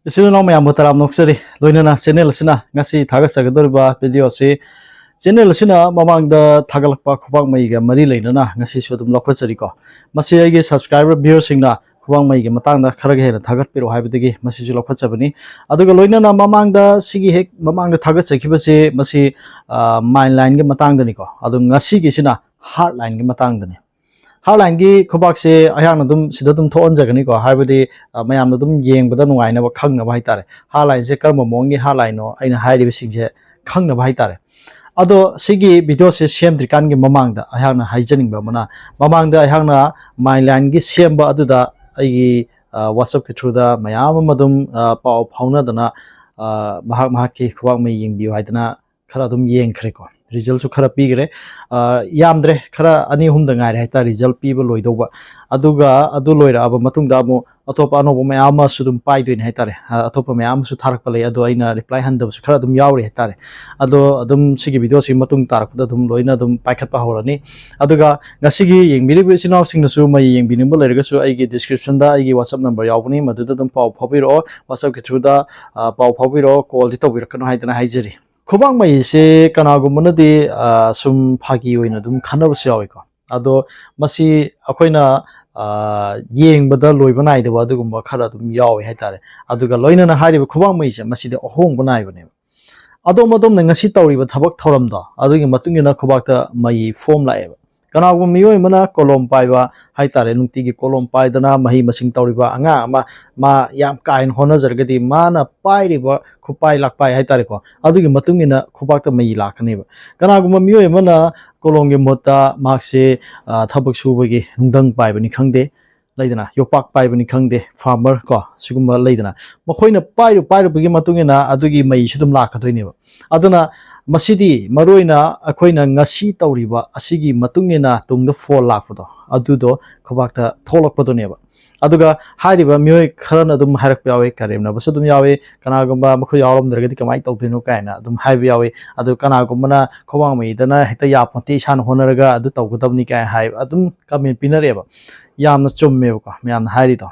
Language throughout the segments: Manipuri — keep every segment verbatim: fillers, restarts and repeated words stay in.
ꯏꯆꯤꯜ ꯏꯅꯥꯎ ꯃꯌꯥꯝꯕꯨ ꯇꯔꯥꯝꯅ ꯑꯣꯛꯆꯔꯤ꯫ ꯂꯣꯏꯅꯅ ꯆꯦꯅꯦꯜ ꯑꯁꯤꯅ ꯉꯁꯤ ꯊꯥꯒꯠꯆꯒꯗꯧꯔꯤꯕ ꯚꯤꯗꯤꯑꯣ ꯑꯁꯤ ꯆꯦꯅꯦꯜ ꯑꯁꯤꯅ ꯃꯃꯥꯡꯗ ꯊꯥꯒꯠꯂꯛꯄ ꯈꯨꯕꯥꯛ ꯃꯩꯒ ꯃꯔꯤ ꯂꯩꯅꯅ ꯉꯁꯤꯁꯨ ꯑꯗꯨꯝ ꯂꯧꯈꯠꯆꯔꯤꯀꯣ꯫ ꯃꯁꯤ ꯑꯩꯒꯤ ꯁꯕꯁꯀ꯭ꯔꯥꯏꯕꯔ ꯚ꯭ꯌꯨꯌꯔꯁꯤꯡꯅ ꯈꯨꯕꯥꯛ ꯃꯩꯒꯤ ꯃꯇꯥꯡꯗ ꯈꯔꯒ ꯍꯦꯟꯅ ꯊꯥꯒꯠꯄꯤꯔꯛꯑꯣ ꯍꯥꯏꯕꯗꯒꯤ ꯃꯁꯤꯁꯨ ꯂꯧꯈꯠꯆꯕꯅꯤ꯫ ꯑꯗꯨꯒ ꯂꯣꯏꯅꯅ ꯃꯃꯥꯡꯗ ꯁꯤꯒꯤ ꯍꯦꯛ ꯃꯃꯥꯡꯗ ꯊꯥꯒꯠꯆꯈꯤꯕꯁꯤ ꯃꯁꯤ ꯃꯥꯏꯟ ꯂꯥꯏꯟꯒꯤ ꯃꯇꯥꯡꯗꯅꯤꯀꯣ꯫ ꯑꯗꯣ ꯉꯁꯤꯒꯤꯁꯤꯅ ꯍꯥꯔꯠ ꯂꯥꯏꯟꯒꯤ ꯃꯇꯥꯡꯗꯅꯤ꯫ ꯍꯥꯔꯠ ꯂꯥꯏꯟꯒꯤ ꯈꯨꯕꯥꯛꯁꯦ ꯑꯩꯍꯥꯛꯅ ꯑꯗꯨꯝ ꯁꯤꯗ ꯑꯗꯨꯝ ꯊꯣꯛꯍꯟꯖꯒꯅꯤꯀꯣ, ꯍꯥꯏꯕꯗꯤ ꯑ, ꯃꯌꯥꯝꯅ ꯑꯗꯨꯝ ꯌꯦꯡꯕꯗ ꯅꯨꯡꯉꯥꯏꯅꯕ ꯈꯪꯅꯕ ꯍꯥꯏꯇꯥꯔꯦ꯫ ꯍꯥꯔꯠ ꯂꯥꯏꯟꯁꯦ ꯀꯔꯝꯕ ꯃꯑꯣꯡꯒꯤ ꯍꯥꯔꯠ ꯂꯥꯏꯟꯅꯣ ꯑꯩꯅ ꯍꯥꯏꯔꯤꯕꯁꯤꯡꯁꯦ ꯈꯪꯅꯕ ꯍꯥꯏꯇꯥꯔꯦ꯫ ꯑꯗꯣ ꯁꯤꯒꯤ ꯚꯤꯗꯤꯑꯣꯁꯦ ꯁꯦꯝꯗ꯭ꯔꯤꯀꯥꯟꯒꯤ ꯃꯃꯥꯡꯗ ꯑꯩꯍꯥꯛꯅ ꯍꯥꯏꯖꯅꯤꯡꯕ ꯑꯃꯅ, ꯃꯃꯥꯡꯗ ꯑꯩꯍꯥꯛꯅ ꯃꯥꯏꯟ ꯂꯥꯏꯟꯒꯤ ꯁꯦꯝꯕ ꯑꯗꯨꯗ ꯑꯩꯒꯤ ꯋꯥꯆꯞꯀꯤ ꯊ꯭ꯔꯨꯗ ꯃꯌꯥꯝ ꯑꯃ ꯑꯗꯨꯝ ꯑ, ꯄꯥꯎ ꯐꯥꯎꯅꯗꯅ ꯑ, ꯃꯍꯥꯛ ꯃꯍꯥꯛꯀꯤ ꯈꯨꯕꯥꯛ ꯃꯩ ꯌꯦꯡꯕꯤꯌꯨ ꯍꯥꯏꯗꯅ ꯈꯔ ꯑꯗꯨꯝ ꯌꯦꯡꯈ꯭ꯔꯦꯀꯣ꯫ ꯔꯤꯖꯜꯁꯨ ꯈꯔ ꯄꯤꯈ꯭ꯔꯦ꯫ ꯑ, ꯌꯥꯝꯗ꯭ꯔꯦ, ꯈꯔ ꯑꯅꯤ ꯑꯍꯨꯝꯗ ꯉꯥꯏꯔꯦ ꯍꯥꯏꯇꯥꯔꯦ ꯔꯤꯖꯜ ꯄꯤꯕ ꯂꯣꯏꯗꯧꯕ꯫ ꯑꯗꯨꯒ ꯑꯗꯨ ꯂꯣꯏꯔꯛꯑꯕ ꯃꯇꯨꯡꯗ ꯑꯃꯨꯛ ꯑꯇꯣꯞꯄ ꯑꯅꯧꯕ ꯃꯌꯥꯝ ꯑꯃꯁꯨ ꯑꯗꯨꯝ ꯄꯥꯏꯗꯣꯏꯅꯦ ꯍꯥꯏꯇꯥꯔꯦ꯫ ꯑ, ꯑꯇꯣꯞꯄ ꯃꯌꯥꯝ ꯑꯃꯁꯨ ꯊꯥꯔꯛꯄ ꯂꯩ, ꯑꯗꯣ ꯑꯩꯅ ꯔꯤꯄ꯭ꯂꯥꯏ ꯍꯟꯗꯕꯁꯨ ꯈꯔ ꯑꯗꯨꯝ ꯌꯥꯎꯔꯤ ꯍꯥꯏꯇꯥꯔꯦ꯫ ꯑꯗꯣ ꯑꯗꯨꯝ ꯁꯤꯒꯤ ꯚꯤꯗꯤꯑꯣꯁꯤꯒꯤ ꯃꯇꯨꯡ ꯇꯥꯔꯛꯄꯗ ꯑꯗꯨꯝ ꯂꯣꯏꯅ ꯑꯗꯨꯝ ꯄꯥꯏꯈꯠꯄ ꯍꯧꯔꯅꯤ꯫ ꯑꯗꯨꯒ ꯉꯁꯤꯒꯤ ꯌꯦꯡꯕꯤꯔꯤꯕ ꯏꯆꯤꯜ ꯏꯅꯥꯎꯁꯤꯡꯅꯁꯨ ꯃꯩ ꯌꯦꯡꯕꯤꯅꯤꯡꯕ ꯂꯩꯔꯒꯁꯨ ꯑꯩꯒꯤ ꯗꯤꯁꯀ꯭ꯔꯤꯞꯁꯟꯗ ꯑꯩꯒꯤ ꯋꯥꯆꯞ ꯅꯝꯕꯔ ꯌꯥꯎꯕꯅꯤ, ꯃꯗꯨꯗ ꯑꯗꯨꯝ ꯄꯥꯎ ꯐꯥꯎꯕꯤꯔꯛꯑꯣ꯫ ꯋꯥꯆꯞꯀꯤ ꯊ꯭ꯔꯨꯗ ꯑ, ꯄꯥꯎ ꯐꯥꯎꯕꯤꯔꯛꯑꯣ, ꯀꯣꯜꯗꯤ ꯇꯧꯕꯤꯔꯛꯀꯅꯨ ꯍꯥꯏꯗꯅ ꯍꯥꯏꯖꯔꯤ꯫ ꯈꯨꯕꯥꯛ ꯃꯩꯁꯦ ꯀꯅꯥꯒꯨꯝꯕꯅꯗꯤ ꯑ, ꯁꯨꯝ ꯐꯥꯒꯤ ꯑꯣꯏꯅ ꯑꯗꯨꯝ ꯈꯟꯅꯕꯁꯨ ꯌꯥꯎꯋꯤꯀꯣ꯫ ꯑꯗꯣ ꯃꯁꯤ ꯑꯩꯈꯣꯏꯅ ꯑ, ꯌꯦꯡꯕꯗ ꯂꯣꯏꯕ ꯅꯥꯏꯗꯕ ꯑꯗꯨꯒꯨꯝꯕ ꯈꯔ ꯑꯗꯨꯝ ꯌꯥꯎꯋꯦ ꯍꯥꯏꯇꯥꯔꯦ꯫ ꯑꯗꯨꯒ ꯂꯣꯏꯅꯅ ꯍꯥꯏꯔꯤꯕ ꯈꯨꯕꯥꯛ ꯃꯩꯁꯦ ꯃꯁꯤꯗꯤ ꯑꯍꯣꯡꯕ ꯅꯥꯏꯕꯅꯦꯕ꯫ ꯑꯗꯣꯝ ꯑꯗꯣꯝꯅ ꯉꯁꯤ ꯇꯧꯔꯤꯕ ꯊꯕꯛ ꯊꯧꯔꯝꯗꯣ ꯑꯗꯨꯒꯤ ꯃꯇꯨꯡ ꯏꯟꯅ ꯈꯨꯕꯥꯛꯇ ꯃꯩ ꯐꯣꯝ ꯂꯥꯛꯑꯦꯕ꯫ ꯀꯅꯥꯒꯨꯝꯕ ꯃꯤꯑꯣꯏ ꯑꯃꯅ ꯀꯣꯂꯣꯝ ꯄꯥꯏꯕ ꯍꯥꯏꯇꯥꯔꯦ, ꯅꯨꯡꯇꯤꯒꯤ ꯀꯣꯂꯣꯝ ꯄꯥꯏꯗꯅ ꯃꯍꯩ ꯃꯁꯤꯡ ꯇꯧꯔꯤꯕ ꯑꯉꯥꯡ ꯑꯃ, ꯃꯥ ꯌꯥꯝ ꯀꯥ ꯍꯦꯟꯅ ꯍꯣꯠꯅꯖꯔꯒꯗꯤ ꯃꯥꯅ ꯄꯥꯏꯔꯤꯕ ꯈꯨꯄꯥꯏ ꯂꯥꯛꯄꯥꯏ ꯍꯥꯏꯇꯥꯔꯦꯀꯣ, ꯑꯗꯨꯒꯤ ꯃꯇꯨꯡ ꯏꯟꯅ ꯈꯨꯕꯥꯛꯇ ꯃꯩ ꯂꯥꯛꯀꯅꯦꯕ꯫ ꯀꯅꯥꯒꯨꯝꯕ ꯃꯤꯑꯣꯏ ꯑꯃꯅ ꯀꯣꯂꯣꯝꯒꯤ ꯃꯍꯨꯠꯇ ꯃꯍꯥꯛꯁꯦ ꯑ, ꯊꯕꯛ ꯁꯨꯕꯒꯤ ꯅꯨꯡꯙꯪ ꯄꯥꯏꯕꯅꯤ ꯈꯪꯗꯦ, ꯂꯩꯗꯅ, ꯌꯣꯄꯥꯛ ꯄꯥꯏꯕꯅꯤ ꯈꯪꯗꯦ, ꯐꯥꯔꯃꯔ ꯀꯣ, ꯁꯤꯒꯨꯝꯕ ꯂꯩꯗꯅ, ꯃꯈꯣꯏꯅ ꯄꯥꯏꯔꯨ ꯄꯥꯏꯔꯨꯕꯒꯤ ꯃꯇꯨꯡ ꯏꯟꯅ ꯑꯗꯨꯒꯤ ꯃꯩꯁꯨ ꯑꯗꯨꯝ ꯂꯥꯛꯀꯗꯣꯏꯅꯦꯕ꯫ ꯑꯗꯨꯅ ꯃꯁꯤꯗꯤ ꯃꯔꯨ ꯑꯣꯏꯅ ꯑꯩꯈꯣꯏꯅ ꯉꯁꯤ ꯇꯧꯔꯤꯕ ꯑꯁꯤꯒꯤ ꯃꯇꯨꯡ ꯏꯟꯅ ꯇꯨꯡꯗ ꯐꯣꯜ ꯂꯥꯛꯄꯗꯣ, ꯑꯗꯨꯗꯣ ꯈꯨꯕꯥꯛꯇ ꯊꯣꯛꯂꯛꯄꯗꯨꯅꯦꯕ꯫ ꯑꯗꯨꯒ ꯍꯥꯏꯔꯤꯕ ꯃꯤꯑꯣꯏ ꯈꯔꯅ ꯑꯗꯨꯝ ꯍꯥꯏꯔꯛꯄ ꯌꯥꯎꯋꯤ, ꯀꯔꯦꯝꯅꯕꯁꯨ ꯑꯗꯨꯝ ꯌꯥꯎꯋꯤ, ꯀꯅꯥꯒꯨꯝꯕ ꯃꯈꯣꯏ ꯌꯥꯎꯔꯝꯗ꯭ꯔꯒꯗꯤ ꯀꯃꯥꯏꯅ ꯇꯧꯗꯣꯏꯅꯣ ꯀꯥꯏꯅ ꯑꯗꯨꯝ ꯍꯥꯏꯕ ꯌꯥꯎꯋꯤ꯫ ꯑꯗꯨ ꯀꯅꯥꯒꯨꯝꯕꯅ ꯈꯨꯕꯥꯛ ꯃꯩꯗꯅ ꯍꯦꯛꯇ ꯌꯥꯄꯣꯟꯇꯦ, ꯏꯁꯥꯅ ꯍꯣꯠꯅꯔꯒ ꯑꯗꯨ ꯇꯧꯒꯗꯕꯅꯤ ꯀꯥꯏꯅ ꯍꯥꯏ, ꯑꯗꯨꯝ ꯀꯃꯦꯟ ꯄꯤꯅꯔꯛꯑꯦꯕ꯫ ꯌꯥꯝꯅ ꯆꯨꯝꯃꯦꯕꯀꯣ ꯃꯌꯥꯝꯅ ꯍꯥꯏꯔꯤꯗꯣ꯫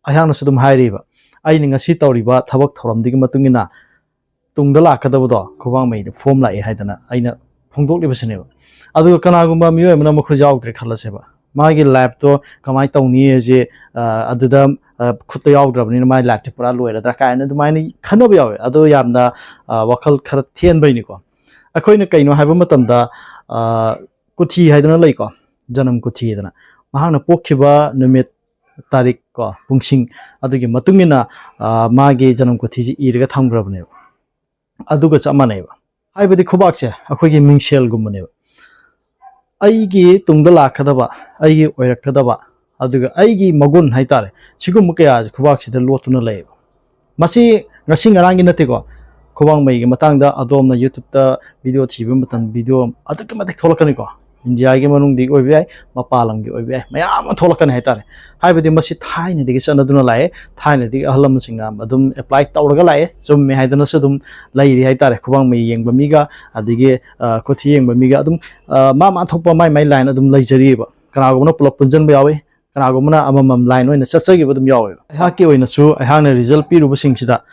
ꯑꯩꯍꯥꯛꯅꯁꯨ ꯑꯗꯨꯝ ꯍꯥꯏꯔꯤꯕ, ꯑꯩꯅ ꯉꯁꯤ ꯇꯧꯔꯤꯕ ꯊꯕꯛ ꯊꯧꯔꯝꯗꯨꯒꯤ ꯃꯇꯨꯡ ꯏꯟꯅ ꯇꯨꯡꯗ ꯂꯥꯛꯀꯗꯕꯗꯣ ꯈꯨꯕꯥꯡ ꯃꯩꯗ ꯐꯣꯝ ꯂꯥꯛꯑꯦ ꯍꯥꯏꯗꯅ ꯑꯩꯅ ꯐꯣꯡꯗꯣꯛꯂꯤꯕꯁꯤꯅꯦꯕ꯫ ꯑꯗꯨꯒ ꯀꯅꯥꯒꯨꯝꯕ ꯃꯤꯑꯣꯏ ꯑꯃꯅ ꯃꯈꯨꯠ ꯌꯥꯎꯗ꯭ꯔꯦ ꯈꯜꯂꯁꯦꯕ, ꯃꯥꯒꯤ ꯂꯥꯏꯐꯇꯣ ꯀꯃꯥꯏꯅ ꯇꯧꯅꯤ ꯍꯥꯏꯁꯦ, ꯑ, ꯑꯗꯨꯗ, ꯑ, ꯈꯨꯠꯇ ꯌꯥꯎꯗ꯭ꯔꯕꯅꯤꯅ ꯃꯥꯒꯤ ꯂꯥꯏꯐꯇꯤ ꯄꯨꯔꯥ ꯂꯣꯏꯔꯗ꯭ꯔꯥ ꯀꯥꯏꯅ ꯑꯗꯨꯃꯥꯏꯅ ꯈꯟꯅꯕ ꯌꯥꯎꯋꯦ꯫ ꯑꯗꯣ ꯌꯥꯝꯅ, ꯑ, ꯋꯥꯈꯜ ꯈꯔ ꯊꯦꯟꯕꯩꯅꯤꯀꯣ꯫ ꯑꯩꯈꯣꯏꯅ ꯀꯩꯅꯣ ꯍꯥꯏꯕ ꯃꯇꯝꯗ, ꯑ, ꯀꯨꯊꯤ ꯍꯥꯏꯗꯅ ꯂꯩꯀꯣ, ꯖꯅꯝ ꯀꯨꯊꯤ ꯍꯥꯏꯗꯅ, ꯃꯍꯥꯛꯅ ꯄꯣꯛꯈꯤꯕ ꯅꯨꯃꯤꯠ, ꯇꯥꯔꯤꯛ ꯀꯣ, ꯄꯨꯡꯁꯤꯡ ꯑꯗꯨꯒꯤ ꯃꯇꯨꯡ ꯏꯟꯅ, ꯑ, ꯃꯥꯒꯤ ꯖꯅꯝ ꯀꯨꯊꯤꯁꯤ ꯏꯔꯒ ꯊꯝꯈ꯭ꯔꯕꯅꯦꯕ꯫ ꯑꯗꯨꯒ ꯆꯞ ꯃꯥꯟꯅꯩꯕ꯫ ꯍꯥꯏꯕꯗꯤ ꯈꯨꯕꯥꯛꯁꯦ ꯑꯩꯈꯣꯏꯒꯤ ꯃꯤꯡꯁꯦꯜꯒꯨꯝꯕꯅꯦꯕ꯫ ꯑꯩꯒꯤ ꯇꯨꯡꯗ ꯂꯥꯛꯀꯗꯕ, ꯑꯩꯒꯤ ꯑꯣꯏꯔꯛꯀꯗꯕ, ꯑꯗꯨꯒ ꯑꯩꯒꯤ ꯃꯒꯨꯟ ꯍꯥꯏꯇꯥꯔꯦ, ꯁꯤꯒꯨꯝꯕ ꯀꯌꯥꯁꯦ ꯈꯨꯕꯥꯛꯁꯤꯗ ꯂꯣꯠꯇꯨꯅ ꯂꯩꯌꯦꯕ꯫ ꯃꯁꯤ ꯉꯁꯤ ꯉꯔꯥꯡꯒꯤ ꯅꯠꯇꯦꯀꯣ꯫ ꯈꯨꯕꯥꯡ ꯃꯩꯒꯤ ꯃꯇꯥꯡꯗ ꯑꯗꯣꯝꯅ YouTube-ꯇ video ꯊꯤꯕ ꯃꯇꯝ video ꯑꯗꯨꯛꯀꯤ ꯃꯇꯤꯛ ꯊꯣꯛꯂꯛꯀꯅꯤꯀꯣ꯫ ꯏꯟꯗꯤꯌꯥꯒꯤ ꯃꯅꯨꯡꯗꯒꯤ ꯑꯣꯏꯕ ꯌꯥꯏ, ꯃꯄꯥꯟ ꯂꯝꯒꯤ ꯑꯣꯏꯕ ꯌꯥꯏ, ꯃꯌꯥꯝ ꯑꯃ ꯊꯣꯛꯂꯛꯀꯅꯤ ꯍꯥꯏꯇꯥꯔꯦ꯫ ꯍꯥꯏꯕꯗꯤ ꯃꯁꯤ ꯊꯥꯏꯅꯗꯒꯤ ꯆꯠꯅꯗꯨꯅ ꯂꯥꯛꯑꯦ, ꯊꯥꯏꯅꯗꯒꯤ ꯑꯍꯜ ꯂꯃꯟꯁꯤꯡꯅ ꯑꯗꯨꯝ apply ꯇꯧꯔꯒ ꯂꯥꯛꯑꯦ, ꯆꯨꯝꯃꯦ ꯍꯥꯏꯗꯅꯁꯨ ꯑꯗꯨꯝ ꯂꯩꯔꯤ ꯍꯥꯏꯇꯥꯔꯦ꯫ ꯈꯨꯕꯥꯡ ꯃꯩ ꯌꯦꯡꯕ ꯃꯤꯒ, ꯑꯗꯒꯤ, ꯑ, ꯀꯨꯊꯤ ꯌꯦꯡꯕ ꯃꯤꯒ ꯑꯗꯨꯝ, ꯑ, ꯃꯥ ꯃꯥ ꯊꯣꯛꯄ ꯃꯥꯏ ꯃꯥꯏ line ꯑꯗꯨꯝ ꯂꯩꯖꯔꯤꯑꯕ꯫ ꯀꯅꯥꯒꯨꯝꯕꯅ ꯄꯨꯂꯞ ꯄꯨꯟꯁꯤꯟꯕ ꯌꯥꯎꯏ, ꯀꯅꯥꯒꯨꯝꯕꯅ ꯑꯃꯃꯝ line ꯑꯣꯏꯅ ꯆꯠꯆꯈꯤꯕ ꯑꯗꯨꯝ ꯌꯥꯎꯋꯦꯕ꯫ ꯑꯩꯍꯥꯛꯀꯤ ꯑꯣꯏꯅꯁꯨ ꯑꯩꯍꯥꯛꯅ result ꯄꯤꯔꯨꯕꯁꯤꯡꯁꯤꯗ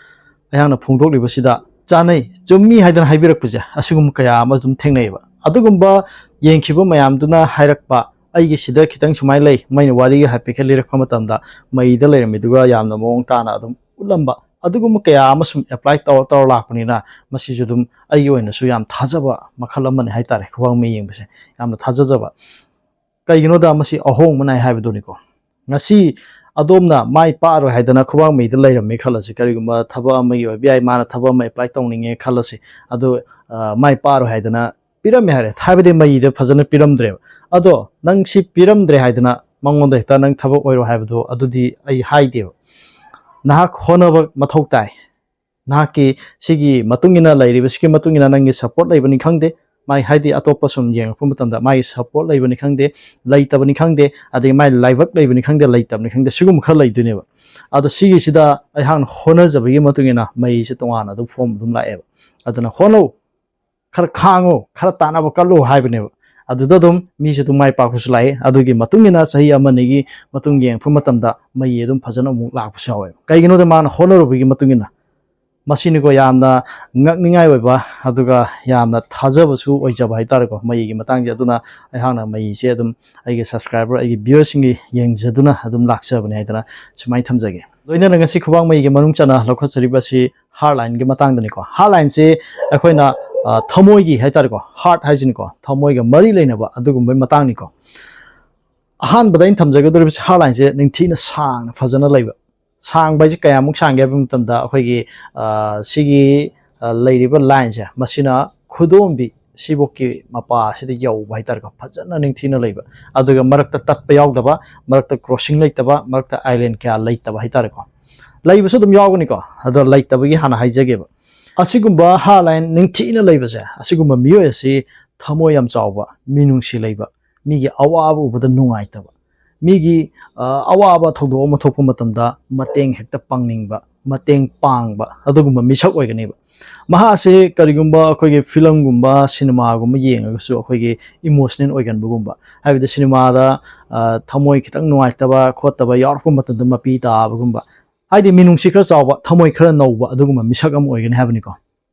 ꯑꯩꯍꯥꯛꯅ ꯐꯣꯡꯗꯣꯛꯂꯤꯕꯁꯤꯗ ꯆꯥꯅꯩ, ꯆꯨꯝꯃꯤ ꯍꯥꯏꯗꯅ ꯍꯥꯏꯕꯤꯔꯛꯄꯁꯦ ꯑꯁꯤꯒꯨꯝꯕ ꯀꯌꯥ ꯑꯃ ꯑꯗꯨꯝ ꯊꯦꯡꯅꯩꯑꯕ꯫ ꯑꯗꯨꯒꯨꯝꯕ ꯌꯦꯡꯈꯤꯕ ꯃꯌꯥꯝꯗꯨꯅ ꯍꯥꯏꯔꯛꯄ, "ꯑꯩꯒꯤ ꯁꯤꯗ ꯈꯤꯇꯪ ꯁꯨꯃꯥꯏꯅ ꯂꯩ", ꯃꯩꯅ ꯋꯥꯔꯤꯒ ꯍꯥꯏꯐꯦꯠꯀ ꯂꯤꯔꯛꯄ ꯃꯇꯝꯗ ꯃꯩꯗ ꯂꯩꯔꯝꯃꯤꯗꯨꯒ ꯌꯥꯝꯅ ꯃꯑꯣꯡ ꯇꯥꯅ ꯑꯗꯨꯝ ꯎꯠꯂꯝꯕ, ꯑꯗꯨꯒꯨꯝꯕ ꯀꯌꯥ ꯑꯃ ꯁꯨꯝ apply ꯇꯧꯔ ꯇꯧꯔ ꯂꯥꯛꯄꯅꯤꯅ ꯃꯁꯤꯁꯨ ꯑꯗꯨꯝ ꯑꯩꯒꯤ ꯑꯣꯏꯅꯁꯨ ꯌꯥꯝ ꯊꯥꯖꯕ ꯃꯈꯜ ꯑꯃꯅꯤ ꯍꯥꯏꯇꯥꯔꯦ꯫ ꯈꯨꯕꯥꯡ ꯃꯩ ꯌꯦꯡꯕꯁꯦ ꯌꯥꯝꯅ ꯊꯥꯖꯖꯕ꯫ ꯀꯩꯒꯤꯅꯣꯗ ꯃꯁꯤ ꯑꯍꯣꯡꯕ ꯅꯥꯏ ꯍꯥꯏꯕꯗꯨꯅꯤꯀꯣ꯫ ꯉꯁꯤ ꯑꯗꯣꯝꯅ ꯃꯥꯏ ꯄꯥꯛꯑꯔꯣꯏ ꯍꯥꯏꯗꯅ ꯈꯨꯕꯥꯡ ꯃꯩꯗ ꯂꯩꯔꯝꯃꯦ ꯈꯜꯂꯁꯤ, ꯀꯔꯤꯒꯨꯝꯕ ꯊꯕꯛ ꯑꯃꯒꯤ ꯑꯣꯏꯕ ꯌꯥꯏ, ꯃꯥꯅ ꯊꯕꯛ ꯑꯃ apply ꯇꯧꯅꯤꯡꯉꯦ ꯈꯜꯂꯁꯤ, ꯑꯗꯨ, ꯑ, ꯃꯥꯏ ꯄꯥꯛꯑꯔꯣꯏ ꯍꯥꯏꯗꯅ ꯄꯤꯔꯝꯃꯦ ꯍꯥꯏꯔꯦ, ꯍꯥꯏꯕꯗꯤ ꯃꯩꯗ ꯐꯖꯅ ꯄꯤꯔꯝꯗ꯭ꯔꯦꯕ꯫ ꯑꯗꯣ ꯅꯪ ꯁꯤ ꯄꯤꯔꯝꯗ꯭ꯔꯦ ꯍꯥꯏꯗꯅ ꯃꯉꯣꯟꯗ ꯍꯦꯛꯇ ꯅꯪ ꯊꯕꯛ ꯑꯣꯏꯔꯣ ꯍꯥꯏꯕꯗꯣ ꯑꯗꯨꯗꯤ ꯑꯩ ꯍꯥꯏꯗꯦꯕ꯫ ꯅꯍꯥꯛ ꯍꯣꯠꯅꯕ ꯃꯊꯧ ꯇꯥꯏ꯫ ꯅꯍꯥꯛꯀꯤ ꯁꯤꯒꯤ ꯃꯇꯨꯡ ꯏꯟꯅ ꯂꯩꯔꯤꯕꯁꯤꯒꯤ ꯃꯇꯨꯡ ꯏꯟꯅ ꯅꯪꯒꯤ support ꯂꯩꯕꯅꯤ ꯈꯪꯗꯦ, ꯃꯥꯏ, ꯍꯥꯏꯗꯤ ꯑꯇꯣꯞꯄ ꯁꯨꯝ ꯌꯦꯡꯉꯛꯄ ꯃꯇꯝꯗ ꯃꯥꯒꯤ support ꯂꯩꯕꯅꯤ ꯈꯪꯗꯦ, ꯂꯩꯇꯕꯅꯤ ꯈꯪꯗꯦ, ꯑꯗꯒꯤ ꯃꯥꯏ ꯂꯥꯏꯕꯛ ꯂꯩꯕꯅꯤ ꯈꯪꯗꯦ, ꯂꯩꯇꯕꯅꯤ ꯈꯪꯗꯦ, ꯁꯤꯒꯨꯝꯕ ꯈꯔ ꯂꯩꯗꯣꯏꯅꯦꯕ꯫ ꯑꯗꯣ ꯁꯤꯒꯤꯁꯤꯗ ꯑꯩꯍꯥꯛꯅ ꯍꯣꯠꯅꯖꯕꯒꯤ ꯃꯇꯨꯡ ꯏꯟꯅ ꯃꯩꯁꯦ ꯇꯣꯉꯥꯟꯅ ꯑꯗꯨꯝ ꯐꯣꯝ ꯑꯗꯨꯝ ꯂꯥꯛꯑꯦꯕ꯫ ꯑꯗꯨꯅ ꯍꯣꯠꯅꯧ, ꯈꯔ ꯈꯥꯡꯉꯣ, ꯈꯔ ꯇꯥꯟꯅꯕ ꯀꯜꯂꯣ ꯍꯥꯏꯕꯅꯦꯕ꯫ ꯑꯗꯨꯗ ꯑꯗꯨꯝ ꯃꯤꯁꯦ ꯑꯗꯨꯝ ꯃꯥꯏ ꯄꯥꯛꯄꯁꯨ ꯂꯥꯛꯏ꯫ ꯑꯗꯨꯒꯤ ꯃꯇꯨꯡ ꯏꯟꯅ ꯆꯍꯤ ꯑꯃ ꯑꯅꯤꯒꯤ ꯃꯇꯨꯡ ꯌꯦꯡꯉꯛꯄ ꯃꯇꯝꯗ ꯃꯩ ꯑꯗꯨꯝ ꯐꯖꯅ ꯑꯃꯨꯛ ꯂꯥꯛꯄꯁꯨ ꯌꯥꯎꯋꯦꯕ꯫ ꯀꯩꯒꯤꯅꯣꯗ ꯃꯥꯅ ꯍꯣꯠꯅꯔꯨꯕꯒꯤ ꯃꯇꯨꯡ ꯏꯟꯅ꯫ ꯃꯁꯤꯅꯤꯀꯣ ꯌꯥꯝꯅ ꯉꯛꯅꯤꯡꯉꯥꯏ ꯑꯣꯏꯕ, ꯑꯗꯨꯒ ꯌꯥꯝꯅ ꯊꯥꯖꯕꯁꯨ ꯑꯣꯏꯖꯕ ꯍꯥꯏꯇꯥꯔꯦꯀꯣ, ꯃꯩꯒꯤ ꯃꯇꯥꯡꯁꯦ꯫ ꯑꯗꯨꯅ ꯑꯩꯍꯥꯛꯅ ꯃꯩꯁꯦ ꯑꯗꯨꯝ ꯑꯩꯒꯤ subscriber, ꯑꯩꯒꯤ viewerꯁꯤꯡꯒꯤ ꯌꯦꯡꯖꯗꯨꯅ ꯑꯗꯨꯝ ꯂꯥꯛꯆꯕꯅꯦ ꯍꯥꯏꯗꯅ ꯁꯨꯃꯥꯏꯅ ꯊꯝꯖꯒꯦ꯫ ꯂꯣꯏꯅꯅ ꯉꯁꯤ ꯈꯨꯕꯥꯡ ꯃꯩꯒꯤ ꯃꯅꯨꯡ ꯆꯟꯅ ꯂꯧꯈꯠꯆꯔꯤꯕ ꯑꯁꯤ heartlineꯒꯤ ꯃꯇꯥꯡꯗꯅꯤꯀꯣ꯫ Heartlineꯁꯦ ꯑꯩꯈꯣꯏꯅ, ꯑ, ꯊꯃꯣꯏꯒꯤ ꯍꯥꯏꯇꯥꯔꯦꯀꯣ, heart ꯍꯥꯏꯁꯤꯅꯤꯀꯣ, ꯊꯃꯣꯏꯒ ꯃꯔꯤ ꯂꯩꯅꯕ ꯑꯗꯨꯒꯨꯝꯕꯒꯤ ꯃꯇꯥꯡꯅꯤꯀꯣ꯫ ꯑꯍꯥꯟꯕꯗ ꯑꯩꯅ ꯊꯝꯖꯒꯗꯧꯔꯤꯕꯁꯤ heartlineꯁꯦ ꯅꯤꯡꯊꯤꯅ ꯁꯥꯡꯅ ꯐꯖꯅ ꯂꯩꯕ꯫ ꯁꯥꯡꯕ ꯍꯥꯏꯁꯦ ꯀꯌꯥꯃꯨꯛ ꯁꯥꯡꯒꯦ ꯍꯥꯏꯕ ꯃꯇꯝꯗ ꯑꯩꯈꯣꯏꯒꯤ, ꯑ, ꯁꯤꯒꯤ, ꯑ, ꯂꯩꯔꯤꯕ lineꯁꯦ, ꯃꯁꯤꯅ ꯈꯨꯗꯣꯝꯕꯤ ꯁꯤꯕꯣꯛꯀꯤ ꯃꯄꯥ ꯑꯁꯤꯗ ꯌꯧꯕ ꯍꯥꯏꯇꯥꯔꯦꯀꯣ, ꯐꯖꯅ ꯅꯤꯡꯊꯤꯅ ꯂꯩꯕ꯫ ꯑꯗꯨꯒ ꯃꯔꯛꯇ ꯇꯠꯄ ꯌꯥꯎꯗꯕ, ꯃꯔꯛꯇ crossing ꯂꯩꯇꯕ, ꯃꯔꯛꯇ island ꯀꯌꯥ ꯂꯩꯇꯕ ꯍꯥꯏꯇꯥꯔꯦꯀꯣ꯫ ꯂꯩꯕꯁꯨ ꯑꯗꯨꯝ ꯌꯥꯎꯒꯅꯤꯀꯣ, ꯑꯗꯣ ꯂꯩꯇꯕꯒꯤ ꯍꯥꯟꯅ ꯍꯥꯏꯖꯒꯦꯕ꯫ ꯑꯁꯤꯒꯨꯝꯕ heartline ꯅꯤꯡꯊꯤꯅ ꯂꯩꯕꯁꯦ, ꯑꯁꯤꯒꯨꯝꯕ ꯃꯤꯑꯣꯏ ꯑꯁꯤ ꯊꯃꯣꯏ ꯌꯥꯝ ꯆꯥꯎꯕ, ꯃꯤꯅꯨꯡꯁꯤ ꯂꯩꯕ, ꯃꯤꯒꯤ ꯑꯋꯥꯕ ꯎꯕꯗ ꯅꯨꯡꯉꯥꯏꯇꯕ, ꯃꯤꯒꯤ, ꯑ, ꯑꯋꯥꯕ ꯊꯧꯗꯣꯛ ꯑꯃ ꯊꯣꯛꯄ ꯃꯇꯝꯗ ꯃꯇꯦꯡ ꯍꯦꯛꯇ ꯄꯥꯡꯅꯤꯡꯕ, ꯃꯇꯦꯡ ꯄꯥꯡꯕ, ꯑꯗꯨꯒꯨꯝꯕ ꯃꯤꯁꯛ ꯑꯣꯏꯒꯅꯦꯕ꯫ ꯃꯍꯥꯛꯁꯦ ꯀꯔꯤꯒꯨꯝꯕ ꯑꯩꯈꯣꯏꯒꯤ filmꯒꯨꯝꯕ, cinemaꯒꯨꯝꯕ ꯌꯦꯡꯉꯒꯁꯨ ꯑꯩꯈꯣꯏꯒꯤ emotional ꯑꯣꯏꯒꯟꯕꯒꯨꯝꯕ, ꯍꯥꯏꯕꯗꯤ cinemaꯗ, ꯑ, ꯊꯃꯣꯏ ꯈꯤꯇꯪ ꯅꯨꯡꯉꯥꯏꯇꯕ ꯈꯣꯠꯇꯕ ꯌꯥꯎꯔꯛꯄ ꯃꯇꯝꯗ ꯃꯄꯤ ꯇꯥꯕꯒꯨꯝꯕ, ꯍꯥꯏꯗꯤ ꯃꯤꯅꯨꯡꯁꯤ ꯈꯔ ꯆꯥꯎꯕ, ꯊꯃꯣꯏ ꯈꯔ ꯅꯧꯕ ꯑꯗꯨꯒꯨꯝꯕ ꯃꯤꯁꯛ ꯑꯃ ꯑꯣꯏꯒꯅꯤ ꯍꯥꯏꯕꯅꯤꯀꯣ꯫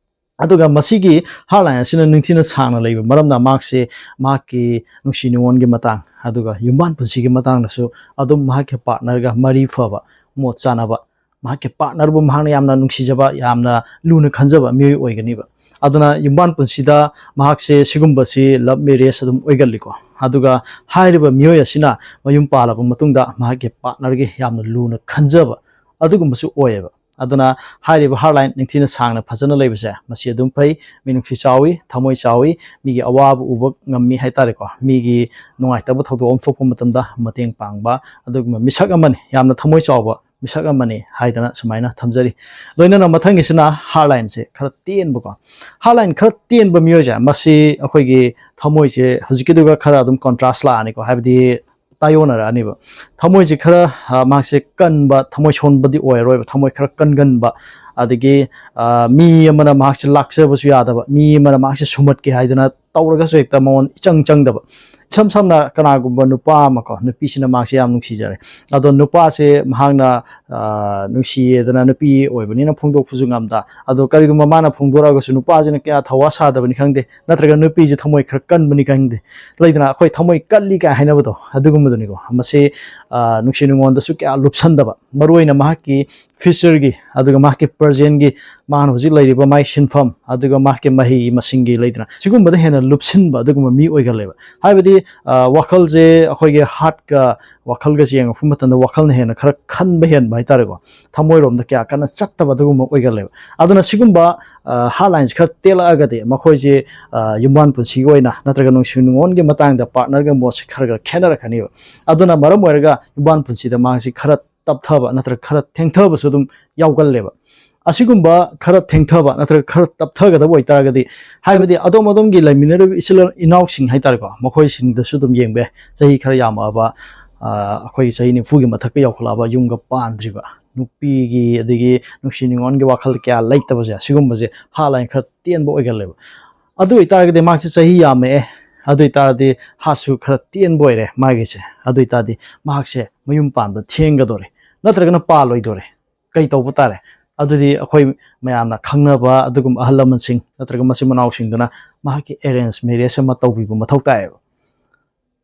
ꯑꯗꯨꯒ ꯃꯁꯤꯒꯤ heartline ꯑꯁꯤꯅ ꯅꯤꯡꯊꯤꯅ ꯁꯥꯡꯅ ꯂꯩꯕ ꯃꯔꯝꯅ ꯃꯍꯥꯛꯁꯦ ꯃꯍꯥꯛꯀꯤ ꯅꯨꯡꯁꯤ ꯅꯨꯡꯉꯣꯟꯒꯤ ꯃꯇꯥꯡ, ꯑꯗꯨꯒ ꯌꯨꯝꯕꯥꯟ ꯄꯨꯟꯁꯤꯒꯤ ꯃꯇꯥꯡꯗꯁꯨ ꯑꯗꯨꯝ ꯃꯍꯥꯛꯀꯤ partnerꯒ ꯃꯔꯤ ꯐꯕ, ꯃꯣꯠ ꯆꯥꯅꯕ, ꯃꯍꯥꯛꯀꯤ partnerꯕꯨ ꯃꯍꯥꯛꯅ ꯌꯥꯝꯅ ꯅꯨꯡꯁꯤꯖꯕ, ꯌꯥꯝꯅ ꯂꯨꯅ ꯈꯟꯖꯕ ꯃꯤꯑꯣꯏ ꯑꯣꯏꯒꯅꯤꯕ꯫ ꯑꯗꯨꯅ ꯌꯨꯝꯕꯥꯟ ꯄꯨꯟꯁꯤꯗ ꯃꯍꯥꯛꯁꯦ ꯁꯤꯒꯨꯝꯕꯁꯤ love marriage ꯑꯗꯨꯝ ꯑꯣꯏꯒꯜꯂꯤꯀꯣ꯫ ꯑꯗꯨꯒ ꯍꯥꯏꯔꯤꯕ ꯃꯤꯑꯣꯏ ꯑꯁꯤꯅ ꯃꯌꯨꯝ ꯄꯥꯜꯂꯕ ꯃꯇꯨꯡꯗ ꯃꯍꯥꯛꯀꯤ partnerꯒꯤ ꯌꯥꯝꯅ ꯂꯨꯅ ꯈꯟꯖꯕ ꯑꯗꯨꯒꯨꯝꯕꯁꯨ ꯑꯣꯏꯌꯦꯕ꯫ ꯑꯗꯨꯅ ꯍꯥꯏꯔꯤꯕ heartline ꯅꯤꯡꯊꯤꯅ ꯁꯥꯡꯅ ꯐꯖꯅ ꯂꯩꯕꯁꯦ, ꯃꯁꯤ ꯑꯗꯨꯝ ꯐꯩ, ꯃꯤꯅꯨꯡꯁꯤ ꯆꯥꯎꯏ, ꯊꯃꯣꯏ ꯆꯥꯎꯏ, ꯃꯤꯒꯤ ꯑꯋꯥꯕ ꯎꯕ ꯉꯝꯃꯤ ꯍꯥꯏꯇꯥꯔꯦꯀꯣ, ꯃꯤꯒꯤ ꯅꯨꯡꯉꯥꯏꯇꯕ ꯊꯧꯗꯣꯛ ꯑꯃ ꯊꯣꯛꯄ ꯃꯇꯝꯗ ꯃꯇꯦꯡ ꯄꯥꯡꯕ ꯑꯗꯨꯒꯨꯝꯕ ꯃꯤꯁꯛ ꯑꯃꯅꯤ, ꯌꯥꯝꯅ ꯊꯃꯣꯏ ꯆꯥꯎꯕ ꯃꯤꯁꯛ ꯑꯃꯅꯤ ꯍꯥꯏꯗꯅ ꯁꯨꯃꯥꯏꯅ ꯊꯝꯖꯔꯤ꯫ ꯂꯣꯏꯅꯅ ꯃꯊꯪꯒꯤꯁꯤꯅ heartlineꯁꯦ ꯈꯔ ꯇꯦꯟꯕꯀꯣ꯫ Heartline ꯈꯔ ꯇꯦꯟꯕ ꯃꯤꯑꯣꯏꯁꯦ, ꯃꯁꯤ ꯑꯩꯈꯣꯏꯒꯤ ꯊꯃꯣꯏꯁꯦ ꯍꯧꯖꯤꯛꯀꯤꯗꯨꯒ ꯈꯔ ꯑꯗꯨꯝ contrast ꯂꯥꯛꯑꯅꯤꯀꯣ, ꯍꯥꯏꯕꯗꯤ ꯇꯥꯏꯌꯣꯟꯅꯔꯛꯑꯅꯤꯕ꯫ ꯊꯃꯣꯏꯁꯦ ꯈꯔ, ꯑ, ꯃꯍꯥꯛꯁꯦ ꯀꯟꯕ, ꯊꯃꯣꯏ ꯁꯣꯟꯕꯗꯤ ꯑꯣꯏꯔꯔꯣꯏꯕ, ꯊꯃꯣꯏ ꯈꯔ ꯀꯟꯒꯟꯕ, ꯑꯗꯒꯤ ꯃꯤ ꯑꯃꯅ ꯃꯍꯥꯛꯁꯦ ꯂꯥꯛꯆꯕꯁꯨ ꯌꯥꯗꯕ, ꯃꯤ ꯑꯃꯅ ꯃꯍꯥꯛꯁꯦ ꯁꯨꯝꯍꯠꯀꯦ ꯍꯥꯏꯗꯅ ꯇꯧꯔꯒꯁꯨ ꯍꯦꯛꯇ ꯃꯉꯣꯟ ꯏꯆꯪ ꯆꯪꯗꯕ꯫ ꯏꯁꯝ ꯁꯝꯅ ꯀꯅꯥꯒꯨꯝꯕ ꯅꯨꯄꯥ ꯑꯃ ꯀꯣ, ꯅꯨꯄꯤꯁꯤꯅ ꯃꯍꯥꯛꯁꯦ ꯌꯥꯝ ꯅꯨꯡꯁꯤꯖꯔꯦ, ꯑꯗꯣ ꯅꯨꯄꯥꯁꯦ ꯃꯍꯥꯛꯅ ꯅꯨꯡꯁꯤꯌꯦꯗꯅ, ꯅꯨꯄꯤ ꯑꯣꯏꯕꯅꯤꯅ ꯐꯣꯡꯗꯣꯛꯄꯁꯨ ꯉꯝꯗ, ꯑꯗꯣ ꯀꯔꯤꯒꯨꯝꯕ ꯃꯥꯅ ꯐꯣꯡꯗꯣꯔꯛꯑꯒꯁꯨ ꯅꯨꯄꯥꯁꯤꯅ ꯀꯌꯥ ꯊꯧꯋꯥ ꯁꯥꯗꯕꯅꯤ ꯈꯪꯗꯦ, ꯅꯠꯇ꯭ꯔꯒ ꯅꯨꯄꯤꯁꯦ ꯊꯃꯣꯏ ꯈꯔ ꯀꯟꯕꯅꯤ ꯈꯪꯗꯦ, ꯂꯩꯗꯅ ꯑꯩꯈꯣꯏ ꯊꯃꯣꯏ ꯀꯜꯂꯤ ꯀꯥꯏ ꯍꯥꯏꯅꯕꯗꯣ, ꯑꯗꯨꯒꯨꯝꯕꯗꯨꯅꯤꯀꯣ꯫ ꯃꯁꯤ ꯅꯨꯡꯁꯤ ꯅꯨꯡꯉꯣꯟꯗꯁꯨ ꯀꯌꯥ ꯂꯨꯞꯁꯟꯗꯕ, ꯃꯔꯨ ꯑꯣꯏꯅ ꯃꯍꯥꯛꯀꯤ ꯐ꯭ꯌꯨꯆꯔꯒꯤ ꯑꯗꯨꯒ ꯃꯍꯥꯛꯀꯤ ꯄ꯭ꯔꯖꯦꯟꯒꯤ, ꯃꯥꯅ ꯍꯧꯖꯤꯛ ꯂꯩꯔꯤꯕ ꯃꯥꯏ ꯁꯤꯟꯐꯝ ꯑꯗꯨꯒ ꯃꯍꯥꯛꯀꯤ ꯃꯍꯩ ꯃꯁꯤꯡꯒꯤ, ꯂꯩꯗꯅ, ꯁꯤꯒꯨꯝꯕꯗ ꯍꯦꯟꯅ ꯂꯨꯞꯁꯤꯟꯕ ꯑꯗꯨꯒꯨꯝꯕ ꯃꯤ ꯑꯣꯏꯒꯜꯂꯦꯕ꯫ ꯍꯥꯏꯕꯗꯤ ꯋꯥꯈꯜꯁꯦ ꯑꯩꯈꯣꯏꯒꯤ ꯍꯥꯔꯠꯀ ꯋꯥꯈꯜꯒꯁꯦ ꯌꯦꯡꯉꯛꯄ ꯃꯇꯝꯗ ꯋꯥꯈꯜꯅ ꯍꯦꯟꯅ ꯈꯔ ꯈꯟꯕ ꯍꯦꯟꯕ ꯍꯥꯏꯇꯥꯔꯦꯀꯣ, ꯊꯃꯣꯏꯔꯣꯝꯗ ꯀꯌꯥ ꯀꯟꯅ ꯆꯠꯇꯕ ꯑꯗꯨꯒꯨꯝꯕ ꯑꯣꯏꯒꯜꯂꯦꯕ꯫ ꯑꯗꯨꯅ ꯁꯤꯒꯨꯝꯕ ꯍꯥꯔꯠ ꯂꯥꯏꯟꯁ ꯈꯔ ꯇꯦꯜꯂꯛꯑꯒꯗꯤ ꯃꯈꯣꯏꯁꯦ ꯌꯨꯝꯕꯥꯟ ꯄꯨꯟꯁꯤꯒꯤ ꯑꯣꯏꯅ ꯅꯠꯇ꯭ꯔꯒ ꯅꯨꯡꯁꯤ ꯅꯨꯡꯉꯣꯟꯒꯤ ꯃꯇꯥꯡꯗ ꯄꯥꯔꯠꯅꯔꯒ ꯃꯣꯠꯁꯦ ꯈꯔ ꯈꯔ ꯈꯦꯠꯅꯔꯛꯀꯅꯦꯕ꯫ ꯑꯗꯨꯅ ꯃꯔꯝ ꯑꯣꯏꯔꯒ ꯌꯨꯝꯕꯥꯟ ꯄꯨꯟꯁꯤꯗ ꯃꯥꯁꯤ ꯈꯔ ꯇꯞꯊꯕ ꯅꯠꯇ꯭ꯔꯒ ꯈꯔ ꯊꯦꯡꯊꯕꯁꯨ ꯑꯗꯨꯝ ꯌꯥꯎꯒꯜꯂꯦꯕ꯫ ꯑꯁꯤꯒꯨꯝꯕ ꯈꯔ ꯊꯦꯡꯊꯕ ꯅꯠꯇ꯭ꯔꯒ ꯈꯔ ꯇꯞꯊꯒꯗꯕ ꯑꯣꯏꯇꯥꯔꯒꯗꯤ, ꯍꯥꯏꯕꯗꯤ ꯑꯗꯣꯝ ꯑꯗꯣꯝꯒꯤ ꯂꯩꯃꯤꯟꯅꯔꯤꯕ ꯏꯆꯤꯜ ꯏꯅꯥꯎꯁꯤꯡ ꯍꯥꯏꯇꯥꯔꯦꯀꯣ, ꯃꯈꯣꯏꯁꯤꯡꯗꯁꯨ ꯑꯗꯨꯝ ꯌꯦꯡꯕ ꯌꯥꯏ꯫ ꯆꯍꯤ ꯈꯔ ꯌꯥꯝꯃꯛꯑꯕ ꯑꯩꯈꯣꯏꯒꯤ ꯆꯍꯤ ꯅꯤꯐꯨꯒꯤ ꯃꯊꯛꯇ ꯌꯧꯈꯠꯂꯛꯑꯕ ꯌꯨꯝꯒ ꯄꯥꯟꯗ꯭ꯔꯤꯕ ꯅꯨꯄꯤꯒꯤ ꯑꯗꯒꯤ ꯅꯨꯡꯁꯤ ꯅꯨꯡꯉꯣꯟꯒꯤ ꯋꯥꯈꯜ ꯀꯌꯥ ꯂꯩꯇꯕꯁꯦ, ꯁꯤꯒꯨꯝꯕꯁꯦ ꯍꯥꯔꯠ ꯂꯥꯏꯟ ꯈꯔ ꯇꯦꯟꯕ ꯑꯣꯏꯒꯜꯂꯦꯕ꯫ ꯑꯗꯨ ꯑꯣꯏꯇꯥꯔꯒꯗꯤ ꯃꯍꯥꯛꯁꯦ ꯆꯍꯤ ꯌꯥꯝꯃꯛꯑꯦ, ꯑꯗꯨ ꯑꯣꯏꯇꯥꯔꯗꯤ ꯍꯥꯔꯠꯁꯨ ꯈꯔ ꯇꯦꯟꯕ ꯑꯣꯏꯔꯦ ꯃꯥꯒꯤꯁꯦ, ꯑꯗꯨ ꯑꯣꯏꯇꯥꯔꯗꯤ ꯃꯍꯥꯛꯁꯦ ꯃꯌꯨꯝ ꯄꯥꯟꯕ ꯊꯦꯡꯒꯗꯣꯔꯦ ꯅꯠꯇ꯭ꯔꯒꯅ ꯄꯥꯜꯂꯣꯏꯗꯣꯔꯦ꯫ ꯀꯩ ꯇꯧꯕ ꯇꯥꯔꯦ? ꯑꯗꯨꯗꯤ ꯑꯩꯈꯣꯏ ꯃꯌꯥꯝꯅ ꯈꯪꯅꯕ ꯑꯗꯨꯒꯨꯝꯕ ꯑꯍꯜ ꯂꯃꯟꯁꯤꯡ ꯅꯠꯇ꯭ꯔꯒ ꯃꯆꯤꯟ ꯃꯅꯥꯎꯁꯤꯡꯗꯨꯅ ꯃꯍꯥꯛꯀꯤ ꯑꯦꯔꯦꯟꯖ ꯃꯦꯔꯦꯖ ꯑꯃ ꯇꯧꯕꯤꯕ ꯃꯊꯧ ꯇꯥꯏꯌꯦꯕ꯫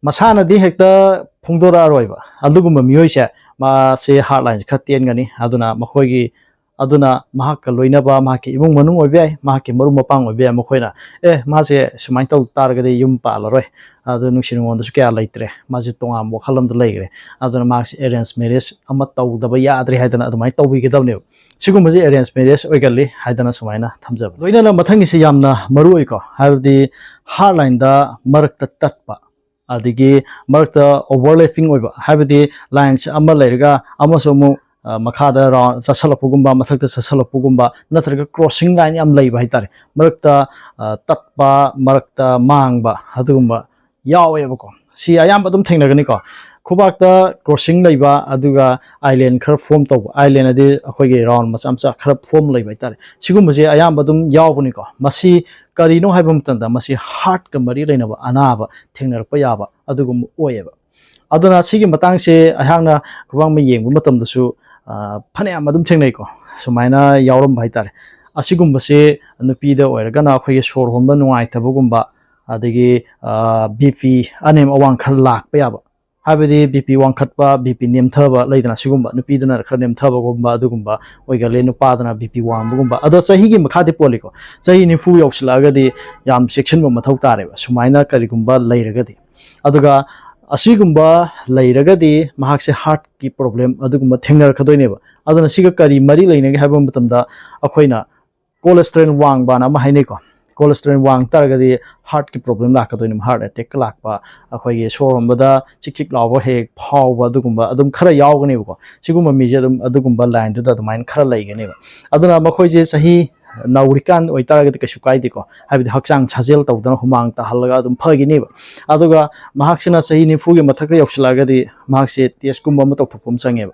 ꯃꯁꯥꯅꯗꯤ ꯍꯦꯛꯇ ꯐꯣꯡꯗꯣꯔꯛꯑꯔꯣꯏꯕ꯫ ꯑꯗꯨꯒꯨꯝꯕ ꯃꯤꯑꯣꯏꯁꯦ, ꯃꯥꯁꯦ ꯍꯥꯔꯠ ꯂꯥꯏꯟꯁꯦ ꯈꯔ ꯇꯦꯟꯒꯅꯤ꯫ ꯑꯗꯨꯅ ꯃꯈꯣꯏꯒꯤ, ꯑꯗꯨꯅ ꯃꯍꯥꯛꯀ ꯂꯣꯏꯅꯕ ꯃꯍꯥꯛꯀꯤ ꯏꯃꯨꯡ ꯃꯅꯨꯡ ꯑꯣꯏꯕ ꯌꯥꯏ, ꯃꯍꯥꯛꯀꯤ ꯃꯔꯨꯞ ꯃꯄꯥꯡ ꯑꯣꯏꯕ ꯌꯥꯏ, ꯃꯈꯣꯏꯅ, "ꯑꯦ, ꯃꯥꯁꯦ ꯁꯨꯃꯥꯏꯅ ꯇꯧ ꯇꯥꯔꯒꯗꯤ ꯌꯨꯝ ꯄꯥꯜꯂꯔꯣꯏ, ꯑꯗꯨ ꯅꯨꯡꯁꯤ ꯅꯨꯡꯉꯣꯟꯗꯁꯨ ꯀꯌꯥ ꯂꯩꯇ꯭ꯔꯦ, ꯃꯥꯁꯦ ꯇꯣꯉꯥꯟꯕ ꯋꯥꯈꯜ ꯑꯃꯗ ꯂꯩꯈ꯭ꯔꯦ, ꯑꯗꯨꯅ ꯃꯍꯥꯛꯁꯦ ꯑꯦꯔꯦꯟꯖ ꯃꯦꯔꯦꯖ ꯑꯃ ꯇꯧꯗꯕ ꯌꯥꯗ꯭ꯔꯦ" ꯍꯥꯏꯗꯅ ꯑꯗꯨꯃꯥꯏꯅ ꯇꯧꯕꯤꯒꯗꯕꯅꯦꯕ꯫ ꯁꯤꯒꯨꯝꯕꯁꯦ ꯑꯦꯔꯦꯟꯖ ꯃꯦꯔꯦꯖ ꯑꯣꯏꯒꯜꯂꯤ ꯍꯥꯏꯗꯅ ꯁꯨꯃꯥꯏꯅ ꯊꯝꯖꯕ꯫ ꯂꯣꯏꯅꯅ ꯃꯊꯪꯒꯤꯁꯤ ꯌꯥꯝꯅ ꯃꯔꯨ ꯑꯣꯏꯀꯣ, ꯍꯥꯏꯕꯗꯤ ꯍꯥꯔꯠ ꯂꯥꯏꯟꯗ ꯃꯔꯛꯇ ꯇꯠꯄ, ꯑꯗꯒꯤ ꯃꯔꯛꯇ ꯑꯣꯚꯔꯂꯦꯄꯤꯡ ꯑꯣꯏꯕ, ꯍꯥꯏꯕꯗꯤ ꯂꯥꯏꯟꯁ ꯑꯃ ꯂꯩꯔꯒ ꯑꯃꯁꯨ ꯑꯃꯨꯛ, ꯑ, ꯃꯈꯥꯗ ꯔꯥꯎꯟ ꯆꯠꯁꯜꯂꯛꯄꯒꯨꯝꯕ, ꯃꯊꯛꯇ ꯆꯠꯁꯜꯂꯛꯄꯒꯨꯝꯕ, ꯅꯠꯇ꯭ꯔꯒ ꯀ꯭ꯔꯣꯁꯤꯡ ꯂꯥꯏꯟ ꯌꯥꯝ ꯂꯩꯕ ꯍꯥꯏꯇꯥꯔꯦ, ꯃꯔꯛꯇ, ꯑ, ꯇꯠꯄ, ꯃꯔꯛꯇ ꯃꯥꯡꯕ, ꯑꯗꯨꯒꯨꯝꯕ ꯌꯥꯎꯋꯦꯕꯀꯣ꯫ ꯁꯤ ꯑꯌꯥꯝꯕ ꯑꯗꯨꯝ ꯊꯦꯡꯅꯒꯅꯤꯀꯣ꯫ ꯈꯨꯕꯥꯛꯇ ꯀ꯭ꯔꯣꯁꯤꯡ ꯂꯩꯕ, ꯑꯗꯨꯒ ꯑꯥꯏꯂꯦꯟ ꯈꯔ ꯐꯣꯝ ꯇꯧꯕ, ꯑꯥꯏꯂꯦꯟ ꯑꯗꯤ ꯑꯩꯈꯣꯏꯒꯤ ꯔꯥꯎꯟ ꯃꯆꯥ ꯃꯆꯥ ꯈꯔ ꯐꯣꯝ ꯂꯩꯕ ꯍꯥꯏꯇꯥꯔꯦ, ꯁꯤꯒꯨꯝꯕꯁꯦ ꯑꯌꯥꯝꯕ ꯑꯗꯨꯝ ꯌꯥꯎꯕꯅꯤꯀꯣ꯫ ꯃꯁꯤ ꯀꯔꯤꯅꯣ ꯍꯥꯏꯕ ꯃꯇꯝꯗ, ꯃꯁꯤ ꯍꯥꯔꯠꯀ ꯃꯔꯤ ꯂꯩꯅꯕ ꯑꯅꯥꯕ ꯊꯦꯡꯅꯔꯛꯄ ꯌꯥꯕ ꯑꯗꯨꯒꯨꯝꯕ ꯑꯣꯏꯌꯦꯕ꯫ ꯑꯗꯨꯅ ꯁꯤꯒꯤ ꯃꯇꯥꯡꯁꯦ ꯑꯩꯍꯥꯛꯅ ꯈꯨꯕꯥꯛ ꯃꯩ ꯌꯦꯡꯕ ꯃꯇꯝꯗꯁꯨ, ꯑ, ꯐꯅꯌꯥꯝ ꯑꯗꯨꯝ ꯊꯦꯡꯅꯩꯀꯣ, ꯁꯨꯃꯥꯏꯅ ꯌꯥꯎꯔꯝꯕ ꯍꯥꯏꯇꯥꯔꯦ꯫ ꯑꯁꯤꯒꯨꯝꯕꯁꯦ ꯅꯨꯄꯤꯗ ꯑꯣꯏꯔꯒꯅ ꯑꯩꯈꯣꯏꯒꯤ ꯁꯣꯔ ꯍꯣꯟꯕ ꯅꯨꯡꯉꯥꯏꯇꯕꯒꯨꯝꯕ, ꯑꯗꯒꯤ, ꯑ, BP ꯑꯅꯦꯝ ꯑꯋꯥꯡ ꯈꯔ ꯂꯥꯛꯄ ꯌꯥꯕ, ꯍꯥꯏꯕꯗꯤ BP ꯋꯥꯡꯈꯠꯄ, BP ꯅꯦꯝꯊꯕ ꯂꯩꯗꯅ, ꯁꯤꯒꯨꯝꯕ, ꯅꯨꯄꯤꯗꯨꯅ ꯈꯔ ꯅꯦꯝꯊꯕꯒꯨꯝꯕ ꯑꯗꯨꯒꯨꯝꯕ ꯑꯣꯏꯒꯜꯂꯦ, ꯅꯨꯄꯥꯗꯅ BP ꯋꯥꯡꯕꯒꯨꯝꯕ꯫ ꯑꯗꯣ ꯆꯍꯤꯒꯤ ꯃꯈꯥꯗꯤ ꯄꯣꯜꯂꯤꯀꯣ, ꯆꯍꯤ ꯅꯤꯐꯨ ꯌꯧꯁꯤꯜꯂꯛꯑꯒꯗꯤ ꯌꯥꯝ ꯆꯦꯛꯁꯤꯟꯕ ꯃꯊꯧ ꯇꯥꯔꯦꯕ, ꯁꯨꯃꯥꯏꯅ ꯀꯔꯤꯒꯨꯝꯕ ꯂꯩꯔꯒꯗꯤ꯫ ꯑꯗꯨꯒ ꯑꯁꯤꯒꯨꯝꯕ ꯂꯩꯔꯒꯗꯤ ꯃꯍꯥꯛꯁꯦ ꯍꯥꯔꯠꯀꯤ ꯄ꯭ꯔꯣꯕ꯭ꯂꯦꯝ ꯑꯗꯨꯒꯨꯝꯕ ꯊꯦꯡꯅꯔꯛꯀꯗꯣꯏꯅꯦꯕ꯫ ꯑꯗꯨꯅ ꯁꯤꯒ ꯀꯔꯤ ꯃꯔꯤ ꯂꯩꯅꯒꯦ ꯍꯥꯏꯕ ꯃꯇꯝꯗ, ꯑꯩꯈꯣꯏꯅ ꯀꯣꯂꯦꯁꯇ꯭ꯔꯦꯟ ꯋꯥꯡꯕꯅ ꯑꯃ ꯍꯥꯏꯅꯩꯀꯣ꯫ ꯀꯣꯂꯦꯁꯇ꯭ꯔꯦꯟ ꯋꯥꯡ ꯇꯥꯔꯒꯗꯤ ꯍꯥꯔꯠꯀꯤ ꯄ꯭ꯔꯣꯕ꯭ꯂꯦꯝ ꯂꯥꯛꯀꯗꯣꯏꯅꯦꯕ, ꯍꯥꯔꯠ ꯑꯦꯇꯦꯛꯀ ꯂꯥꯛꯄ, ꯑꯩꯈꯣꯏꯒꯤ ꯁꯣꯔ ꯍꯣꯟꯕꯗ ꯆꯤꯛ ꯆꯤꯛ ꯂꯥꯎꯕ ꯍꯦꯛ ꯐꯥꯎꯕ, ꯑꯗꯨꯒꯨꯝꯕ ꯑꯗꯨꯝ ꯈꯔ ꯌꯥꯎꯒꯅꯦꯕꯀꯣ꯫ ꯁꯤꯒꯨꯝꯕ ꯃꯤꯁꯦ ꯑꯗꯨꯝ ꯑꯗꯨꯒꯨꯝꯕ ꯂꯥꯏꯟꯗꯨꯗ ꯑꯗꯨꯃꯥꯏꯅ ꯈꯔ ꯂꯩꯒꯅꯦꯕ꯫ ꯑꯗꯨꯅ ꯃꯈꯣꯏꯁꯦ ꯆꯍꯤ ꯅꯧꯔꯤꯀꯥꯟ ꯑꯣꯏꯇꯥꯔꯒꯗꯤ ꯀꯩꯁꯨ ꯀꯥꯏꯗꯦꯀꯣ, ꯍꯥꯏꯕꯗꯤ ꯍꯛꯆꯥꯡ ꯁꯥꯖꯦꯜ ꯇꯧꯗꯅ ꯍꯨꯃꯥꯡ ꯇꯥꯍꯜꯂꯒ ꯑꯗꯨꯝ ꯐꯈꯤꯅꯦꯕ꯫ ꯑꯗꯨꯒ ꯃꯍꯥꯛꯁꯤꯅ ꯆꯍꯤ ꯅꯤꯐꯨꯒꯤ ꯃꯊꯛꯇ ꯌꯧꯁꯤꯜꯂꯛꯑꯒꯗꯤ ꯃꯍꯥꯛꯁꯦ ꯇꯦꯁꯀꯨꯝꯕ ꯑꯃ ꯇꯧꯊꯣꯛꯄ ꯑꯃ ꯆꯪꯉꯦꯕ꯫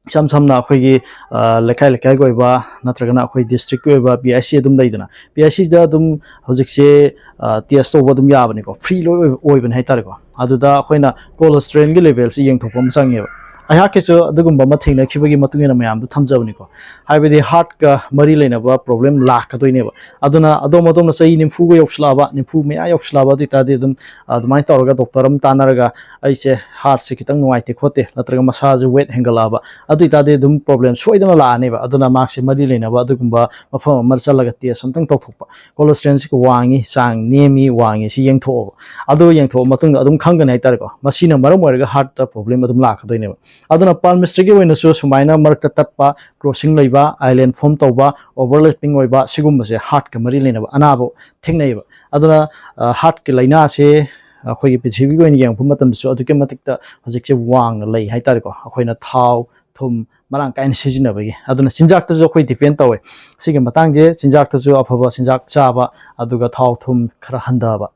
ꯏꯁꯝ ꯁꯝꯅ ꯑꯩꯈꯣꯏꯒꯤ, ꯑ, ꯂꯩꯀꯥꯏ ꯂꯩꯀꯥꯏꯒꯤ ꯑꯣꯏꯕ ꯅꯠꯇ꯭ꯔꯒꯅ ꯑꯩꯈꯣꯏ ꯗꯤꯁꯇ꯭ꯔꯤꯛꯀꯤ ꯑꯣꯏꯕ PHC ꯑꯗꯨꯝ ꯂꯩꯗꯅ, PHCꯗ ꯑꯗꯨꯝ ꯍꯧꯖꯤꯛꯁꯦ, ꯑ, ꯇꯦꯁ ꯇꯧꯕ ꯑꯗꯨꯝ ꯌꯥꯕꯅꯤꯀꯣ, ꯐ꯭ꯔꯤ ꯂꯣꯏ ꯑꯣꯏꯕ, ꯑꯣꯏꯕꯅꯦ ꯍꯥꯏꯇꯥꯔꯦꯀꯣ꯫ ꯑꯗꯨꯗ ꯑꯩꯈꯣꯏꯅ ꯀꯣꯂꯦꯁꯇ꯭ꯔꯦꯟꯒꯤ ꯂꯦꯚꯦꯜꯁꯤ ꯌꯦꯡꯊꯣꯛꯄ ꯑꯃ ꯆꯪꯉꯦꯕ꯫ ꯑꯩꯍꯥꯛꯀꯤꯁꯨ ꯑꯗꯨꯒꯨꯝꯕ ꯑꯃ ꯊꯦꯡꯅꯈꯤꯕꯒꯤ ꯃꯇꯨꯡ ꯏꯟꯅ ꯃꯌꯥꯝꯗ ꯊꯝꯖꯕꯅꯤꯀꯣ, ꯍꯥꯏꯕꯗꯤ ꯍꯥꯔꯠꯀ ꯃꯔꯤ ꯂꯩꯅꯕ ꯄ꯭ꯔꯣꯕ꯭ꯂꯦꯝ ꯂꯥꯛꯀꯗꯣꯏꯅꯦꯕ꯫ ꯑꯗꯨꯅ ꯑꯗꯣꯝ ꯑꯗꯣꯝꯅ ꯆꯍꯤ ꯅꯤꯐꯨꯒ ꯌꯧꯁꯤꯜꯂꯛꯑꯕ, ꯅꯤꯐꯨ ꯃꯌꯥ ꯌꯧꯁꯤꯜꯂꯛꯑꯕ ꯑꯗꯨ ꯑꯣꯏꯇꯥꯔꯗꯤ ꯑꯗꯨꯝ ꯑꯗꯨꯃꯥꯏꯅ ꯇꯧꯔꯒ ꯗꯣꯛꯇꯔ ꯑꯃ ꯇꯥꯟꯅꯔꯒ, ꯑꯩꯁꯦ ꯍꯥꯔꯠꯁꯦ ꯈꯤꯇꯪ ꯅꯨꯡꯉꯥꯏꯇꯦ ꯈꯣꯠꯇꯦ, ꯅꯠꯇ꯭ꯔꯒ ꯃꯁꯥꯁꯦ ꯋꯦꯠ ꯍꯦꯟꯒꯠꯂꯛꯑꯕ, ꯑꯗꯨ ꯑꯣꯏꯇꯥꯔꯗꯤ ꯑꯗꯨꯝ ꯄ꯭ꯔꯣꯕ꯭ꯂꯦꯝ ꯁꯣꯏꯗꯅ ꯂꯥꯛꯑꯅꯦꯕ꯫ ꯑꯗꯨꯅ ꯃꯍꯥꯛꯁꯦ ꯃꯔꯤ ꯂꯩꯅꯕ ꯑꯗꯨꯒꯨꯝꯕ ꯃꯐꯝ ꯑꯃꯗ ꯆꯠꯂꯒ ꯇꯦꯁ ꯑꯝꯇꯪ ꯇꯧꯊꯣꯛꯄ, ꯀꯣꯂꯦꯁꯇ꯭ꯔꯦꯟꯁꯤ ꯋꯥꯡꯉꯤ, ꯆꯥꯡ ꯅꯦꯝꯃꯤ, ꯋꯥꯡꯉꯤ, ꯁꯤ ꯌꯦꯡꯊꯣꯛꯑꯣꯕ꯫ ꯑꯗꯨ ꯌꯦꯡꯊꯣꯛꯑ ꯃꯇꯨꯡꯗ ꯑꯗꯨꯝ ꯈꯪꯒꯅꯤ ꯍꯥꯏꯇꯥꯔꯦꯀꯣ, ꯃꯁꯤꯅ ꯃꯔꯝ ꯑꯣꯏꯔꯒ ꯍꯥꯔꯠꯇ ꯄ꯭ꯔꯣꯕ꯭ꯂꯦꯝ ꯑꯗꯨꯝ ꯂꯥꯛꯀꯗꯣꯏꯅꯦꯕ꯫ ꯑꯗꯨꯅ ꯄꯥꯜꯃꯤꯁꯇ꯭ꯔꯤꯒꯤ ꯑꯣꯏꯅꯁꯨ ꯁꯨꯃꯥꯏꯅ ꯃꯔꯛꯇ ꯇꯠꯄ, ꯀ꯭ꯔꯣꯁꯤꯡ ꯂꯩꯕ, ꯑꯥꯏꯂꯦꯟ ꯐꯣꯝ ꯇꯧꯕ, ꯑꯣꯚꯔꯂꯦꯄꯤꯡ ꯑꯣꯏꯕ, ꯁꯤꯒꯨꯝꯕꯁꯦ ꯍꯥꯔꯠꯀ ꯃꯔꯤ ꯂꯩꯅꯕ ꯑꯅꯥꯕ ꯊꯦꯡꯅꯩꯌꯦꯕ꯫ ꯑꯗꯨꯅ, ꯑ, ꯍꯥꯔꯠꯀꯤ ꯂꯥꯏꯅꯥꯁꯦ ꯑꯩꯈꯣꯏꯒꯤ ꯄ꯭ꯔꯤꯊꯤꯕꯤꯒꯤ ꯑꯣꯏꯅ ꯌꯦꯡꯉꯛꯄ ꯃꯇꯝꯗꯁꯨ ꯑꯗꯨꯛꯀꯤ ꯃꯇꯤꯛꯇ ꯍꯧꯖꯤꯛꯁꯦ ꯋꯥꯡꯅ ꯂꯩ ꯍꯥꯏꯇꯥꯔꯦꯀꯣ, ꯑꯩꯈꯣꯏꯅ ꯊꯥꯎ ꯊꯨꯝ ꯃꯔꯥꯡ ꯀꯥꯏꯅ ꯁꯤꯖꯤꯟꯅꯕꯒꯤ꯫ ꯑꯗꯨꯅ ꯆꯤꯟꯖꯥꯛꯇꯁꯨ ꯑꯩꯈꯣꯏ ꯗꯤꯄꯦꯟ ꯇꯧꯋꯦ꯫ ꯁꯤꯒꯤ ꯃꯇꯥꯡꯁꯦ, ꯆꯤꯟꯖꯥꯛꯇꯁꯨ ꯑꯐꯕ ꯆꯤꯟꯖꯥꯛ ꯆꯥꯕ, ꯑꯗꯨꯒ ꯊꯥꯎ ꯊꯨꯝ ꯈꯔ ꯍꯟꯊꯕ,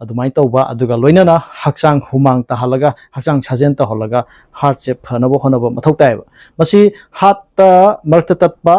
ꯑꯗꯨꯃꯥꯏꯅ ꯇꯧꯕ, ꯑꯗꯨꯒ ꯂꯣꯏꯅꯅ ꯍꯛꯆꯥꯡ ꯍꯨꯃꯥꯡ ꯇꯥꯍꯜꯂꯒ, ꯍꯛꯆꯥꯡ ꯁꯥꯖꯦꯜ ꯇꯧꯍꯜꯂꯒ heartꯁꯦ ꯐꯅꯕ ꯍꯣꯠꯅꯕ ꯃꯊꯧ ꯇꯥꯏꯌꯦꯕ꯫ ꯃꯁꯤ heartꯇ ꯃꯔꯛꯇ ꯇꯠꯄ,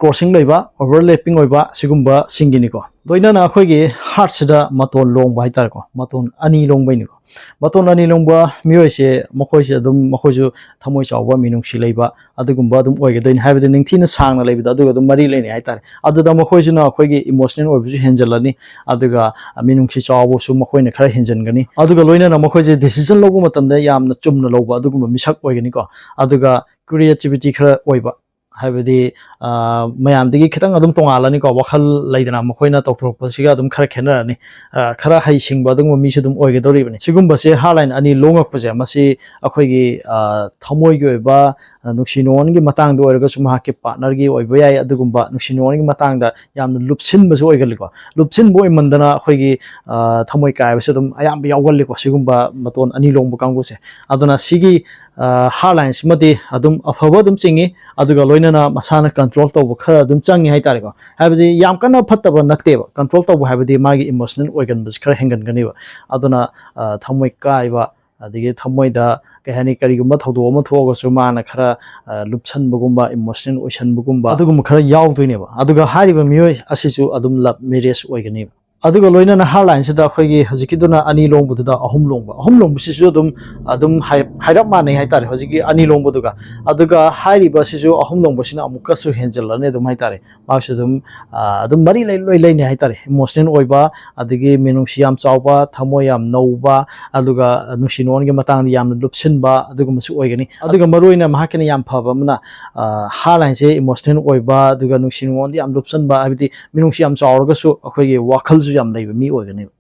crossing ꯂꯩꯕ, overlapping ꯑꯣꯏꯕ, ꯁꯤꯒꯨꯝꯕꯁꯤꯡꯒꯤꯅꯤꯀꯣ꯫ ꯂꯣꯏꯅꯅ ꯑꯩꯈꯣꯏꯒꯤ heartꯁꯤꯗ ꯃꯇꯣꯟ ꯂꯣꯡꯕ ꯍꯥꯏꯇꯥꯔꯦꯀꯣ, ꯃꯇꯣꯟ ꯑꯅꯤ ꯂꯣꯡꯕꯩꯅꯤꯀꯣ꯫ ꯃꯇꯣꯟ ꯑꯅꯤ ꯂꯣꯡꯕ ꯃꯤꯑꯣꯏꯁꯦ, ꯃꯈꯣꯏꯁꯦ ꯑꯗꯨꯝ, ꯃꯈꯣꯏꯁꯨ ꯊꯃꯣꯏ ꯆꯥꯎꯕ, ꯃꯤꯅꯨꯡꯁꯤ ꯂꯩꯕ ꯑꯗꯨꯒꯨꯝꯕ ꯑꯗꯨꯝ ꯑꯣꯏꯒꯗꯣꯏꯅꯤ꯫ ꯍꯥꯏꯕꯗꯤ ꯅꯤꯡꯊꯤꯅ ꯁꯥꯡꯅ ꯂꯩꯕꯗ ꯑꯗꯨꯒ ꯑꯗꯨꯝ ꯃꯔꯤ ꯂꯩꯅꯩ ꯍꯥꯏꯇꯥꯔꯦ꯫ ꯑꯗꯨꯗ ꯃꯈꯣꯏꯁꯤꯅ ꯑꯩꯈꯣꯏꯒꯤ emotional ꯑꯣꯏꯕꯁꯨ ꯍꯦꯟꯖꯜꯂꯅꯤ, ꯑꯗꯨꯒ ꯃꯤꯅꯨꯡꯁꯤ ꯆꯥꯎꯕꯁꯨ ꯃꯈꯣꯏꯅ ꯈꯔ ꯍꯦꯟꯖꯟꯒꯅꯤ꯫ ꯑꯗꯨꯒ ꯂꯣꯏꯅꯅ ꯃꯈꯣꯏꯁꯦ decision ꯂꯧꯕ ꯃꯇꯝꯗ ꯌꯥꯝꯅ ꯆꯨꯝꯅ ꯂꯧꯕ ꯑꯗꯨꯒꯨꯝꯕ ꯃꯤꯁꯛ ꯑꯣꯏꯒꯅꯤꯀꯣ꯫ ꯑꯗꯨꯒ creativity ꯈꯔ ꯑꯣꯏꯕ, ꯍꯥꯏꯕꯗꯤ, ꯑ, ꯃꯌꯥꯝꯗꯒꯤ ꯈꯤꯇꯪ ꯑꯗꯨꯝ ꯇꯣꯉꯥꯜꯂꯅꯤꯀꯣ꯫ ꯋꯥꯈꯜ ꯂꯩꯗꯅ, ꯃꯈꯣꯏꯅ ꯇꯧꯊꯣꯔꯛꯄꯁꯤꯒ ꯑꯗꯨꯝ ꯈꯔ ꯈꯦꯠꯅꯔꯅꯤ꯫ ꯑ, ꯈꯔ ꯍꯩꯁꯤꯡꯕ ꯑꯗꯨꯒꯨꯝꯕ ꯃꯤꯁꯨ ꯑꯗꯨꯝ ꯑꯣꯏꯒꯗꯧꯔꯤꯕꯅꯤ꯫ ꯁꯤꯒꯨꯝꯕꯁꯦ heartline ꯑꯅꯤ ꯂꯣꯡꯉꯛꯄꯁꯦ, ꯃꯁꯤ ꯑꯩꯈꯣꯏꯒꯤ, ꯑ, ꯊꯃꯣꯏꯒꯤ ꯑꯣꯏꯕ, ꯑ, ꯅꯨꯡꯁꯤ ꯅꯨꯡꯉꯣꯟꯒꯤ ꯃꯇꯥꯡꯗ ꯑꯣꯏꯔꯒꯁꯨ, ꯃꯍꯥꯛꯀꯤ partnerꯒꯤ ꯑꯣꯏꯕ ꯌꯥꯏ, ꯑꯗꯨꯒꯨꯝꯕ ꯅꯨꯡꯁꯤ ꯅꯨꯡꯉꯣꯟꯒꯤ ꯃꯇꯥꯡꯗ ꯌꯥꯝꯅ ꯂꯨꯞꯁꯤꯟꯕꯁꯨ ꯑꯣꯏꯒꯜꯂꯤꯀꯣ꯫ ꯂꯨꯞꯁꯤꯟꯕ ꯑꯣꯏꯃꯟꯗꯅ ꯑꯩꯈꯣꯏꯒꯤ, ꯑ, ꯊꯃꯣꯏ ꯀꯥꯏꯕꯁꯨ ꯑꯗꯨꯝ ꯑꯌꯥꯝꯕ ꯌꯥꯎꯒꯜꯂꯤꯀꯣ, ꯁꯤꯒꯨꯝꯕ ꯃꯇꯣꯟ ꯑꯅꯤ ꯂꯣꯡꯕ ꯀꯥꯡꯕꯨꯁꯦ꯫ ꯑꯗꯨꯅ ꯁꯤꯒꯤ, ꯑ, heartline ꯁꯤꯃꯗꯤ ꯑꯗꯨꯝ ꯑꯐꯕ ꯑꯗꯨꯝ ꯆꯤꯡꯉꯤ, ꯑꯗꯨꯒ ꯂꯣꯏꯅꯅ ꯃꯁꯥꯅ control ꯇꯧꯕ ꯈꯔ ꯑꯗꯨꯝ ꯆꯪꯉꯤ ꯍꯥꯏꯇꯥꯔꯦꯀꯣ꯫ ꯍꯥꯏꯕꯗꯤ ꯌꯥꯝ ꯀꯟꯅ ꯐꯠꯇꯕ ꯅꯠꯇꯦꯕ, control ꯇꯧꯕ ꯍꯥꯏꯕꯗꯤ ꯃꯥꯒꯤ emotional ꯑꯣꯏꯒꯟꯕꯁꯤ ꯈꯔ ꯍꯦꯟꯒꯟꯒꯅꯦꯕ꯫ ꯑꯗꯨꯅ, ꯑ, ꯊꯃꯣꯏ ꯀꯥꯏꯕ, ꯑꯗꯒꯤ ꯊꯃꯣꯏꯗ, ꯀꯩ ꯍꯥꯏꯅꯤ, ꯀꯔꯤꯒꯨꯝꯕ ꯊꯧꯗꯣꯛ ꯑꯃ ꯊꯣꯛꯑꯒꯁꯨ ꯃꯥꯅ ꯈꯔ, ꯑ, ꯂꯨꯞꯁꯟꯕꯒꯨꯝꯕ, emotional ꯑꯣꯏꯁꯟꯕꯒꯨꯝꯕ, ꯑꯗꯨꯒꯨꯝꯕ ꯈꯔ ꯌꯥꯎꯗꯣꯏꯅꯦꯕ꯫ ꯑꯗꯨꯒ ꯍꯥꯏꯔꯤꯕ ꯃꯤꯑꯣꯏ ꯑꯁꯤꯁꯨ ꯑꯗꯨꯝ love marriage ꯑꯣꯏꯒꯅꯦꯕ꯫ ꯑꯗꯨꯒ ꯂꯣꯏꯅꯅ heartline ꯁꯤꯗ ꯑꯩꯈꯣꯏꯒꯤ ꯍꯧꯖꯤꯛꯀꯤꯗꯨꯅ ꯑꯅꯤ ꯂꯣꯡꯕꯗꯨꯗ ꯑꯍꯨꯝ ꯂꯣꯡꯕ, ꯑꯍꯨꯝ ꯂꯣꯡꯕꯁꯤꯁꯨ ꯑꯗꯨꯝ, ꯑꯗꯨꯝ ꯍꯥꯏ-, ꯍꯥꯏꯔꯞ ꯃꯥꯟꯅꯩ ꯍꯥꯏꯇꯥꯔꯦ, ꯍꯧꯖꯤꯛꯀꯤ ꯑꯅꯤ ꯂꯣꯡꯕꯗꯨꯒ꯫ ꯑꯗꯨꯒ ꯍꯥꯏꯔꯤꯕꯁꯤꯁꯨ ꯑꯍꯨꯝ ꯂꯣꯡꯕꯁꯤꯅ ꯑꯃꯨꯛꯀꯁꯨ ꯍꯦꯟꯖꯜꯂꯅꯤ ꯑꯗꯨꯝ ꯍꯥꯏꯇꯥꯔꯦ꯫ ꯃꯥꯁꯨ ꯑꯗꯨꯝ, ꯑ, ꯑꯗꯨꯝ ꯃꯔꯤ ꯂꯩ-, ꯂꯣꯏ ꯂꯩꯅꯩ ꯍꯥꯏꯇꯥꯔꯦ꯫ Emotional ꯑꯣꯏꯕ, ꯑꯗꯒꯤ ꯃꯤꯅꯨꯡꯁꯤ ꯌꯥꯝ ꯆꯥꯎꯕ, ꯊꯃꯣꯏ ꯌꯥꯝ ꯅꯧꯕ, ꯑꯗꯨꯒ ꯅꯨꯡꯁꯤ ꯅꯨꯡꯉꯣꯟꯒꯤ ꯃꯇꯥꯡꯗ ꯌꯥꯝꯅ ꯂꯨꯞꯁꯤꯟꯕ, ꯑꯗꯨꯒꯨꯝꯕꯁꯨ ꯑꯣꯏꯒꯅꯤ꯫ ꯑꯗꯨꯒ ꯃꯔꯨꯑꯣꯏꯅ ꯃꯍꯥꯛꯀꯤꯅ ꯌꯥꯝ ꯐꯕ ꯑꯃꯅ, ꯑ, heartline ꯁꯦ emotional ꯑꯣꯏꯕ, ꯑꯗꯨꯒ ꯅꯨꯡꯁꯤ ꯅꯨꯡꯉꯣꯟꯗ ꯌꯥꯝ ꯂꯨꯞꯁꯤꯟꯕ, ꯍꯥꯏꯕꯗꯤ ꯃꯤꯅꯨꯡꯁꯤ ꯌꯥꯝ ꯆꯥꯎꯔꯒꯁꯨ ꯑꯩꯈꯣꯏꯒꯤ ꯋꯥꯈꯜꯁꯨ ꯌꯥꯝ ꯂꯩꯕ ꯃꯤ ꯑꯣꯏꯒꯅꯦꯕ꯫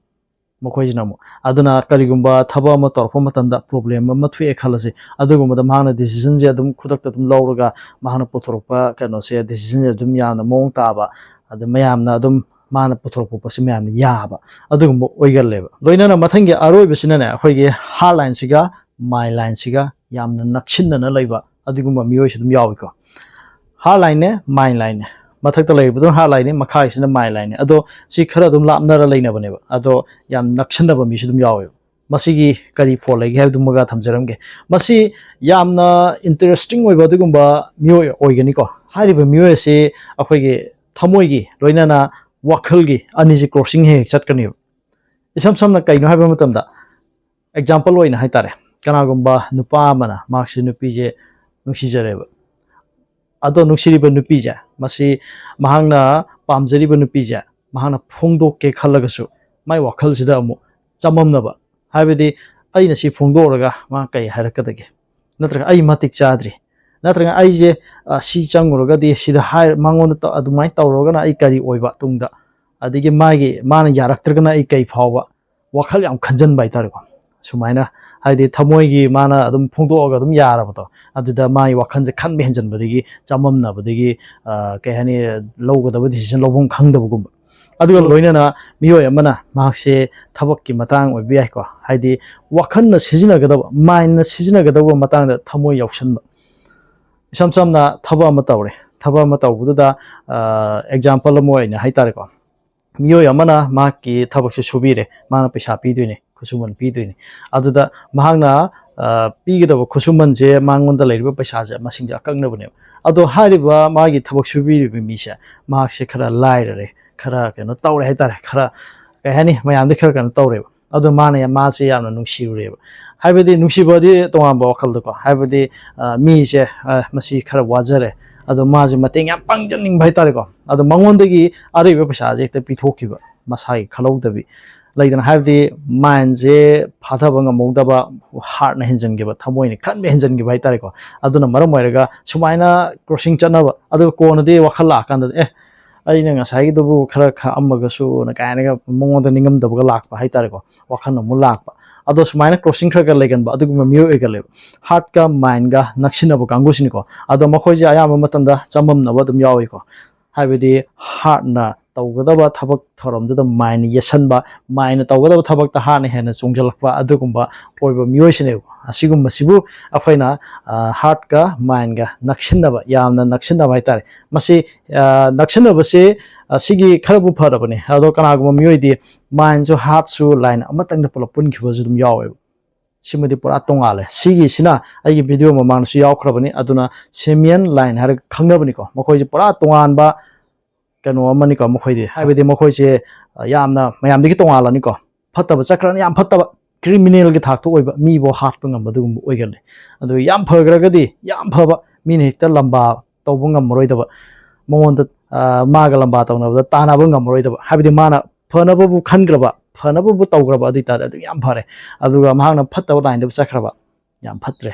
ꯃꯈꯣꯏꯁꯤꯅ ꯑꯃꯨꯛ꯫ ꯑꯗꯨꯅ ꯀꯔꯤꯒꯨꯝꯕ ꯊꯕꯛ ꯑꯃ ꯇꯧꯔꯛꯄ ꯃꯇꯝꯗ problem ꯑꯃ ꯊꯣꯛꯑꯦ ꯈꯜꯂꯁꯤ, ꯑꯗꯨꯒꯨꯝꯕꯗ ꯃꯍꯥꯛꯅ decision ꯁꯦ ꯑꯗꯨꯝ ꯈꯨꯗꯛꯇ ꯑꯗꯨꯝ ꯂꯧꯔꯒ, ꯃꯍꯥꯛꯅ ꯄꯨꯊꯣꯔꯛꯄ ꯀꯩꯅꯣꯁꯦ, decision ꯁꯦ ꯑꯗꯨꯝ ꯌꯥꯝꯅ ꯃꯑꯣꯡ ꯇꯥꯕ, ꯑꯗ ꯃꯌꯥꯝꯅ ꯑꯗꯨꯝ, ꯃꯥꯅ ꯄꯨꯊꯣꯔꯛꯄ ꯄꯣꯠꯁꯦ ꯃꯌꯥꯝꯅ ꯌꯥꯕ, ꯑꯗꯨꯒꯨꯝꯕ ꯑꯣꯏꯒꯜꯂꯦꯕ꯫ ꯂꯣꯏꯅꯅ ꯃꯊꯪꯒꯤ ꯑꯔꯣꯏꯕꯁꯤꯅꯅꯦ, ꯑꯩꯈꯣꯏꯒꯤ heartline ꯁꯤꯒ mindline ꯁꯤꯒ ꯌꯥꯝꯅ ꯅꯛꯁꯤꯟꯅꯅ ꯂꯩꯕ ꯑꯗꯨꯒꯨꯝꯕ ꯃꯤꯑꯣꯏꯁꯨ ꯑꯗꯨꯝ ꯌꯥꯎꯏꯀꯣ꯫ Heartline ꯅꯦ, mindline ꯅꯦ꯫ ꯃꯊꯛꯇ ꯂꯩꯔꯤꯕꯗꯨꯅ heart lineꯅꯤ, ꯃꯈꯥꯒꯤꯁꯤꯅ mind lineꯅꯤ꯫ ꯑꯗꯣ ꯁꯤ ꯈꯔ ꯑꯗꯨꯝ ꯂꯥꯞꯅꯔ ꯂꯩꯅꯕꯅꯦꯕ, ꯑꯗꯣ ꯌꯥꯝ ꯅꯛꯁꯟꯅꯕ ꯃꯤꯁꯨ ꯑꯗꯨꯝ ꯌꯥꯎꯋꯦꯕ꯫ ꯃꯁꯤꯒꯤ ꯀꯔꯤ ꯐꯣꯜ ꯂꯩꯒꯦ ꯍꯥꯏꯕꯗꯨꯃꯒ ꯊꯝꯖꯔꯝꯒꯦ꯫ ꯃꯁꯤ ꯌꯥꯝꯅ interesting ꯑꯣꯏꯕ ꯑꯗꯨꯒꯨꯝꯕ ꯃꯤꯑꯣꯏ ꯑꯣꯏꯒꯅꯤꯀꯣ꯫ ꯍꯥꯏꯔꯤꯕ ꯃꯤꯑꯣꯏ ꯑꯁꯤ ꯑꯩꯈꯣꯏꯒꯤ ꯊꯃꯣꯏꯒꯤ ꯂꯣꯏꯅꯅ ꯋꯥꯈꯜꯒꯤ ꯑꯅꯤꯁꯤ crossing ꯍꯦꯛ ꯍꯦꯛ ꯆꯠꯀꯅꯦꯕ꯫ ꯏꯁꯝ ꯁꯝꯅ ꯀꯩꯅꯣ ꯍꯥꯏꯕ ꯃꯇꯝꯗ, example ꯑꯣꯏꯅ ꯍꯥꯏꯇꯥꯔꯦ, ꯀꯅꯥꯒꯨꯝꯕ ꯅꯨꯄꯥ ꯑꯃꯅ ꯃꯍꯥꯛꯁꯤ ꯅꯨꯄꯤꯁꯦ ꯅꯨꯡꯁꯤꯖꯔꯦꯕ꯫ ꯑꯗꯣ ꯅꯨꯡꯁꯤꯔꯤꯕ ꯅꯨꯄꯤꯁꯦ, ꯃꯁꯤ ꯃꯍꯥꯛꯅ ꯄꯥꯝꯖꯔꯤꯕ ꯅꯨꯄꯤꯁꯦ ꯃꯍꯥꯛꯅ ꯐꯣꯡꯗꯣꯛꯀꯦ ꯈꯜꯂꯒꯁꯨ, ꯃꯥꯏ ꯋꯥꯈꯜꯁꯤꯗ ꯑꯃꯨꯛ ꯆꯃꯝꯅꯕ꯫ ꯍꯥꯏꯕꯗꯤ, "ꯑꯩꯅ ꯁꯤ ꯐꯣꯡꯗꯣꯛꯎꯔꯒ ꯃꯥ ꯀꯩ ꯍꯥꯏꯔꯛꯀꯗꯒꯦ? ꯅꯠꯇ꯭ꯔꯒ ꯑꯩ ꯃꯇꯤꯛ ꯆꯥꯗ꯭ꯔꯤ? ꯅꯠꯇ꯭ꯔꯒ ꯑꯩꯁꯦ, ꯑ, ꯁꯤ ꯆꯪꯉꯨꯔꯒꯗꯤ, ꯁꯤꯗ ꯍꯥꯏ-, ꯃꯉꯣꯟꯗ ꯇ-, ꯑꯗꯨꯃꯥꯏꯅ ꯇꯧꯔꯒꯅ ꯑꯩ ꯀꯔꯤ ꯑꯣꯏꯕ ꯇꯨꯡꯗ? ꯑꯗꯒꯤ ꯃꯥꯒꯤ, ꯃꯥꯅ ꯌꯥꯔꯛꯇ꯭ꯔꯒꯅ ꯑꯩ ꯀꯩ ꯐꯥꯎꯕ?" ꯋꯥꯈꯜ ꯌꯥꯝ ꯈꯟꯖꯟꯕ ꯍꯥꯏꯇꯥꯔꯦꯀꯣ꯫ ꯁꯨꯃꯥꯏꯅ, ꯍꯥꯏꯗꯤ, ꯊꯃꯣꯏꯒꯤ ꯃꯥꯅ ꯑꯗꯨꯝ ꯐꯣꯡꯗꯣꯛꯑꯒ ꯑꯗꯨꯝ ꯌꯥꯔꯕꯗꯣ, ꯑꯗꯨꯗ ꯃꯥꯒꯤ ꯋꯥꯈꯜꯁꯦ ꯈꯟꯕ ꯍꯦꯟꯖꯟꯕꯗꯒꯤ, ꯆꯃꯝꯅꯕꯗꯒꯤ, ꯑ, ꯀꯩ ꯍꯥꯏꯅꯤ, ꯂꯧꯒꯗꯕ decision ꯂꯧꯐꯝ ꯈꯪꯗꯕꯒꯨꯝꯕ꯫ ꯑꯗꯨꯒ ꯎꯝ꯫ ꯂꯣꯏꯅꯅ ꯃꯤꯑꯣꯏ ꯑꯃꯅ ꯃꯍꯥꯛꯁꯦ ꯊꯕꯛꯀꯤ ꯃꯇꯥꯡ ꯑꯣꯏꯕ ꯌꯥꯏꯀꯣ, ꯍꯥꯏꯗꯤ, ꯋꯥꯈꯜꯅ ꯁꯤꯖꯤꯟꯅꯒꯗꯕ, mindꯅ ꯁꯤꯖꯤꯟꯅꯒꯗꯕ ꯃꯇꯥꯡꯗ ꯊꯃꯣꯏ ꯌꯥꯎꯁꯟꯕ꯫ ꯏꯁꯝ ꯁꯝꯅ ꯊꯕꯛ ꯑꯃ ꯇꯧꯔꯦ꯫ ꯊꯕꯛ ꯑꯃ ꯇꯧꯕꯗꯨꯗ, ꯑ, example ꯑꯃ ꯑꯣꯏꯅ ꯍꯥꯏꯇꯥꯔꯦꯀꯣ, ꯃꯤꯑꯣꯏ ꯑꯃꯅ ꯃꯍꯥꯛꯀꯤ ꯊꯕꯛꯁꯦ ꯁꯨꯕꯤꯔꯦ, ꯃꯥꯅ ꯄꯩꯁꯥ ꯄꯤꯗꯣꯏꯅꯦ, ꯈꯨꯠꯁꯨꯃꯟ ꯄꯤꯗꯣꯏꯅꯦ꯫ ꯑꯗꯨꯗ ꯃꯍꯥꯛꯅ, ꯑ, ꯄꯤꯒꯗꯕ ꯈꯨꯠꯁꯨꯃꯟꯁꯦ, ꯃꯉꯣꯟꯗ ꯂꯩꯔꯤꯕ ꯄꯩꯁꯥꯁꯦ, ꯃꯁꯤꯡꯁꯦ ꯑꯀꯛꯅꯕꯅꯦꯕ꯫ ꯑꯗꯣ ꯍꯥꯏꯔꯤꯕ ꯃꯥꯒꯤ ꯊꯕꯛ ꯁꯨꯕꯤꯔꯤꯕ ꯃꯤꯁꯦ, ꯃꯍꯥꯛꯁꯦ ꯈꯔ ꯂꯥꯏꯔꯔꯦ, ꯈꯔ ꯀꯩꯅꯣ ꯇꯧꯔꯦ ꯍꯥꯏꯇꯥꯔꯦ, ꯈꯔ, ꯀꯩ ꯍꯥꯏꯅꯤ, ꯃꯌꯥꯝꯗꯤ ꯈꯔ ꯀꯩꯅꯣ ꯇꯧꯔꯦꯕ꯫ ꯑꯗꯣ ꯃꯥꯅ ꯌꯥꯝ, ꯃꯥꯁꯦ ꯌꯥꯝꯅ ꯅꯨꯡꯁꯤꯔꯨꯔꯦꯕ꯫ ꯍꯥꯏꯕꯗꯤ, ꯅꯨꯡꯁꯤꯕꯗꯤ ꯇꯣꯉꯥꯟꯕ ꯋꯥꯈꯜꯗꯀꯣ, ꯍꯥꯏꯕꯗꯤ, ꯑ, ꯃꯤꯁꯦ, ꯑ, ꯃꯁꯤ ꯈꯔ ꯋꯥꯖꯔꯦ, ꯑꯗꯣ ꯃꯥꯁꯦ ꯃꯇꯦꯡ ꯌꯥꯝ ꯄꯥꯡꯖꯅꯤꯡꯕ ꯍꯥꯏꯇꯥꯔꯦꯀꯣ꯫ ꯑꯗꯣ ꯃꯉꯣꯟꯗꯒꯤ ꯑꯔꯩꯕ ꯄꯩꯁꯥꯁꯦ ꯍꯦꯛꯇ ꯄꯤꯊꯣꯛꯈꯤꯕ, ꯃꯁꯥꯒꯤ ꯈꯜꯍꯧꯗꯕꯤ꯫ ꯂꯩꯗꯅ, ꯍꯥꯏꯕꯗꯤ, mindꯁꯦ ꯐꯥꯊꯕ ꯉꯝꯍꯧꯗꯕ, heartꯅ ꯍꯦꯟꯖꯟꯈꯤꯕ, ꯊꯃꯣꯏꯅ ꯈꯟꯕ ꯍꯦꯟꯖꯟꯈꯤꯕ ꯍꯥꯏꯇꯥꯔꯦꯀꯣ꯫ ꯑꯗꯨꯅ ꯃꯔꯝ ꯑꯣꯏꯔꯒ ꯁꯨꯃꯥꯏꯅ crossing ꯆꯠꯅꯕ, ꯑꯗꯨꯒ ꯀꯣꯟꯅꯗꯤ ꯋꯥꯈꯜ ꯂꯥꯛꯑꯀꯥꯟꯗꯗꯤ, "ꯑꯦ, ꯑꯩꯅ ꯉꯁꯥꯏꯒꯤꯗꯨꯕꯨ ꯈꯔ ꯈꯥꯛꯑꯝꯃꯒꯁꯨꯅ" ꯀꯥꯏꯅꯒ ꯃꯉꯣꯟꯗ ꯅꯤꯡꯉꯝꯗꯕꯒ ꯂꯥꯛꯄ ꯍꯥꯏꯇꯥꯔꯦꯀꯣ, ꯋꯥꯈꯜ ꯑꯃꯨꯛ ꯂꯥꯛꯄ꯫ ꯑꯗꯣ ꯁꯨꯃꯥꯏꯅ crossing ꯈꯔ ꯈꯔ ꯂꯩꯒꯟꯕ ꯑꯗꯨꯒꯨꯝꯕ ꯃꯤꯑꯣꯏ ꯑꯣꯏꯒꯜꯂꯦꯕ꯫ Heartꯀ mindꯒ ꯅꯛꯁꯤꯟꯅꯕ ꯀꯥꯡꯕꯨꯁꯤꯅꯤꯀꯣ꯫ ꯑꯗꯣ ꯃꯈꯣꯏꯁꯦ ꯑꯌꯥꯝꯕ ꯃꯇꯝꯗ ꯆꯃꯝꯅꯕ ꯑꯗꯨꯝ ꯌꯥꯎꯏꯀꯣ, ꯍꯥꯏꯕꯗꯤ heartꯅ ꯇꯧꯒꯗꯕ ꯊꯕꯛ ꯊꯧꯔꯝꯗꯨꯗ ꯃꯥꯏꯟ ꯌꯦꯠꯁꯟꯕ, ꯃꯥꯏꯟꯅ ꯇꯧꯒꯗꯕ ꯊꯕꯛꯇ ꯍꯥꯔꯠꯅ ꯍꯦꯟꯅ ꯆꯣꯡꯁꯤꯜꯂꯛꯄ, ꯑꯗꯨꯒꯨꯝꯕ ꯑꯣꯏꯕ ꯃꯤꯑꯣꯏꯁꯤꯅꯦꯕ꯫ ꯑꯁꯤꯒꯨꯝꯕꯁꯤꯕꯨ ꯑꯩꯈꯣꯏꯅ ꯍꯥꯔꯠꯀ ꯃꯥꯏꯟꯒ ꯅꯛꯁꯤꯟꯅꯕ, ꯌꯥꯝꯅ ꯅꯛꯁꯤꯟꯅꯕ ꯍꯥꯏꯇꯥꯔꯦ꯫ ꯃꯁꯤ ꯅꯛꯁꯤꯟꯅꯕꯁꯦ ꯁꯤꯒꯤ ꯈꯔꯕꯨ ꯐꯔꯕꯅꯤ꯫ ꯑꯗꯣ ꯀꯅꯥꯒꯨꯝꯕ ꯃꯤꯑꯣꯏꯗꯤ ꯃꯥꯏꯟꯁꯨ ꯍꯥꯔꯠꯁꯨ ꯂꯥꯏꯟ ꯑꯃꯇꯪꯗ ꯄꯨꯂꯞ ꯄꯨꯟꯈꯤꯕꯁꯨ ꯑꯗꯨꯝ ꯌꯥꯎꯋꯦꯕ꯫ ꯁꯤꯃꯗꯤ ꯄꯨꯔꯥ ꯇꯣꯉꯥꯜꯂꯦ꯫ ꯁꯤꯒꯤꯁꯤꯅ ꯑꯩꯒꯤ ꯚꯤꯗꯤꯑꯣ ꯃꯃꯥꯡꯗꯁꯨ ꯌꯥꯎꯈ꯭ꯔꯕꯅꯤ꯫ ꯑꯗꯨꯅ ꯁꯦꯃꯤꯌꯟ ꯂꯥꯏꯟ ꯍꯥꯏꯔꯒ ꯈꯪꯅꯕꯅꯤꯀꯣ꯫ ꯃꯈꯣꯏꯁꯦ ꯄꯨꯔꯥ ꯇꯣꯉꯥꯟꯕ ꯀꯩꯅꯣ ꯑꯃꯅꯤꯀꯣ꯫ ꯃꯈꯣꯏꯗꯤ ꯍꯥꯏꯕꯗꯤ ꯃꯈꯣꯏꯁꯦ ꯌꯥꯝꯅ ꯃꯌꯥꯝꯗꯒꯤ ꯇꯣꯉꯥꯜꯂꯅꯤꯀꯣ꯫ ꯐꯠꯇꯕ ꯆꯠꯈ꯭ꯔꯅꯤ, ꯌꯥꯝ ꯐꯠꯇꯕ, ꯀ꯭ꯔꯤꯃꯤꯅꯦꯜꯒꯤ ꯊꯥꯛꯇ ꯑꯣꯏꯕ, ꯃꯤꯕꯨ ꯍꯥꯠꯄ ꯉꯝꯕ ꯑꯗꯨꯒꯨꯝꯕ ꯑꯣꯏꯒꯜꯂꯤ꯫ ꯑꯗꯨ ꯌꯥꯝ ꯐꯈ꯭ꯔꯒꯗꯤ ꯌꯥꯝ ꯐꯕ, ꯃꯤꯅ ꯍꯦꯛꯇ ꯂꯝꯕꯥ ꯇꯧꯕ ꯉꯝꯃꯔꯣꯏꯗꯕ, ꯃꯉꯣꯟꯗ ꯃꯥꯒ ꯂꯝꯕꯥ ꯇꯧꯅꯕꯗ ꯇꯥꯟꯅꯕ ꯉꯝꯃꯔꯣꯏꯗꯕ, ꯍꯥꯏꯕꯗꯤ ꯃꯥꯅ ꯐꯅꯕꯕꯨ ꯈꯟꯈ꯭ꯔꯕ, ꯐꯅꯕꯕꯨ ꯇꯧꯈ꯭ꯔꯕ ꯑꯗꯨ ꯑꯣꯏꯇꯥꯔꯗꯤ ꯑꯗꯨ ꯌꯥꯝ ꯐꯔꯦ꯫ ꯑꯗꯨꯒ ꯃꯍꯥꯛꯅ ꯐꯠꯇꯕ ꯂꯥꯏꯟꯗꯕꯨ ꯆꯠꯈ꯭ꯔꯕ, ꯌꯥꯝ ꯐꯠꯇ꯭ꯔꯦ꯫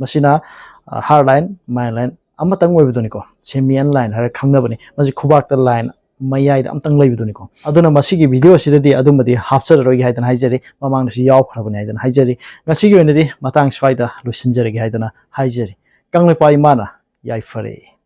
ꯃꯁꯤꯅ ꯍꯥꯔꯠ ꯂꯥꯏꯟ, ꯃꯥꯏꯟ ꯂꯥꯏꯟ ꯑꯃꯇꯪ ꯑꯣꯏꯕꯗꯨꯅꯤꯀꯣ꯫ ꯁꯦꯃꯤꯌꯟ ꯂꯥꯏꯟ ꯍꯥꯏꯔꯒ ꯈꯪꯅꯕꯅꯤ꯫ ꯃꯁꯤ ꯈꯨꯕꯥꯛꯇ ꯂꯥꯏꯟ ꯃꯌꯥꯏꯗ ꯑꯝꯇꯪ ꯂꯩꯕꯗꯨꯅꯤꯀꯣ꯫ ꯑꯗꯨꯅ ꯃꯁꯤꯒꯤ ꯚꯤꯗꯤꯑꯣ ꯑꯁꯤꯗꯗꯤ ꯑꯗꯨꯝꯕꯗꯤ ꯍꯥꯞꯆꯔꯔꯣꯏꯒꯦ ꯍꯥꯏꯗꯅ ꯍꯥꯏꯖꯔꯤ, ꯃꯃꯥꯡꯗꯁꯨ ꯌꯥꯎꯈ꯭ꯔꯕꯅꯤ ꯍꯥꯏꯗꯅ ꯍꯥꯏꯖꯔꯤ꯫ ꯉꯁꯤꯒꯤ ꯑꯣꯏꯅꯗꯤ ꯃꯇꯥꯡ ꯁ꯭ꯋꯥꯏꯗ ꯂꯣꯏꯁꯤꯟꯖꯔꯒꯦ ꯍꯥꯏꯗꯅ ꯍꯥꯏꯖꯔꯤ꯫ ꯀꯪꯂꯩꯄꯥꯛ ꯏꯃꯥꯅ ꯌꯥꯏꯐꯔꯦ꯫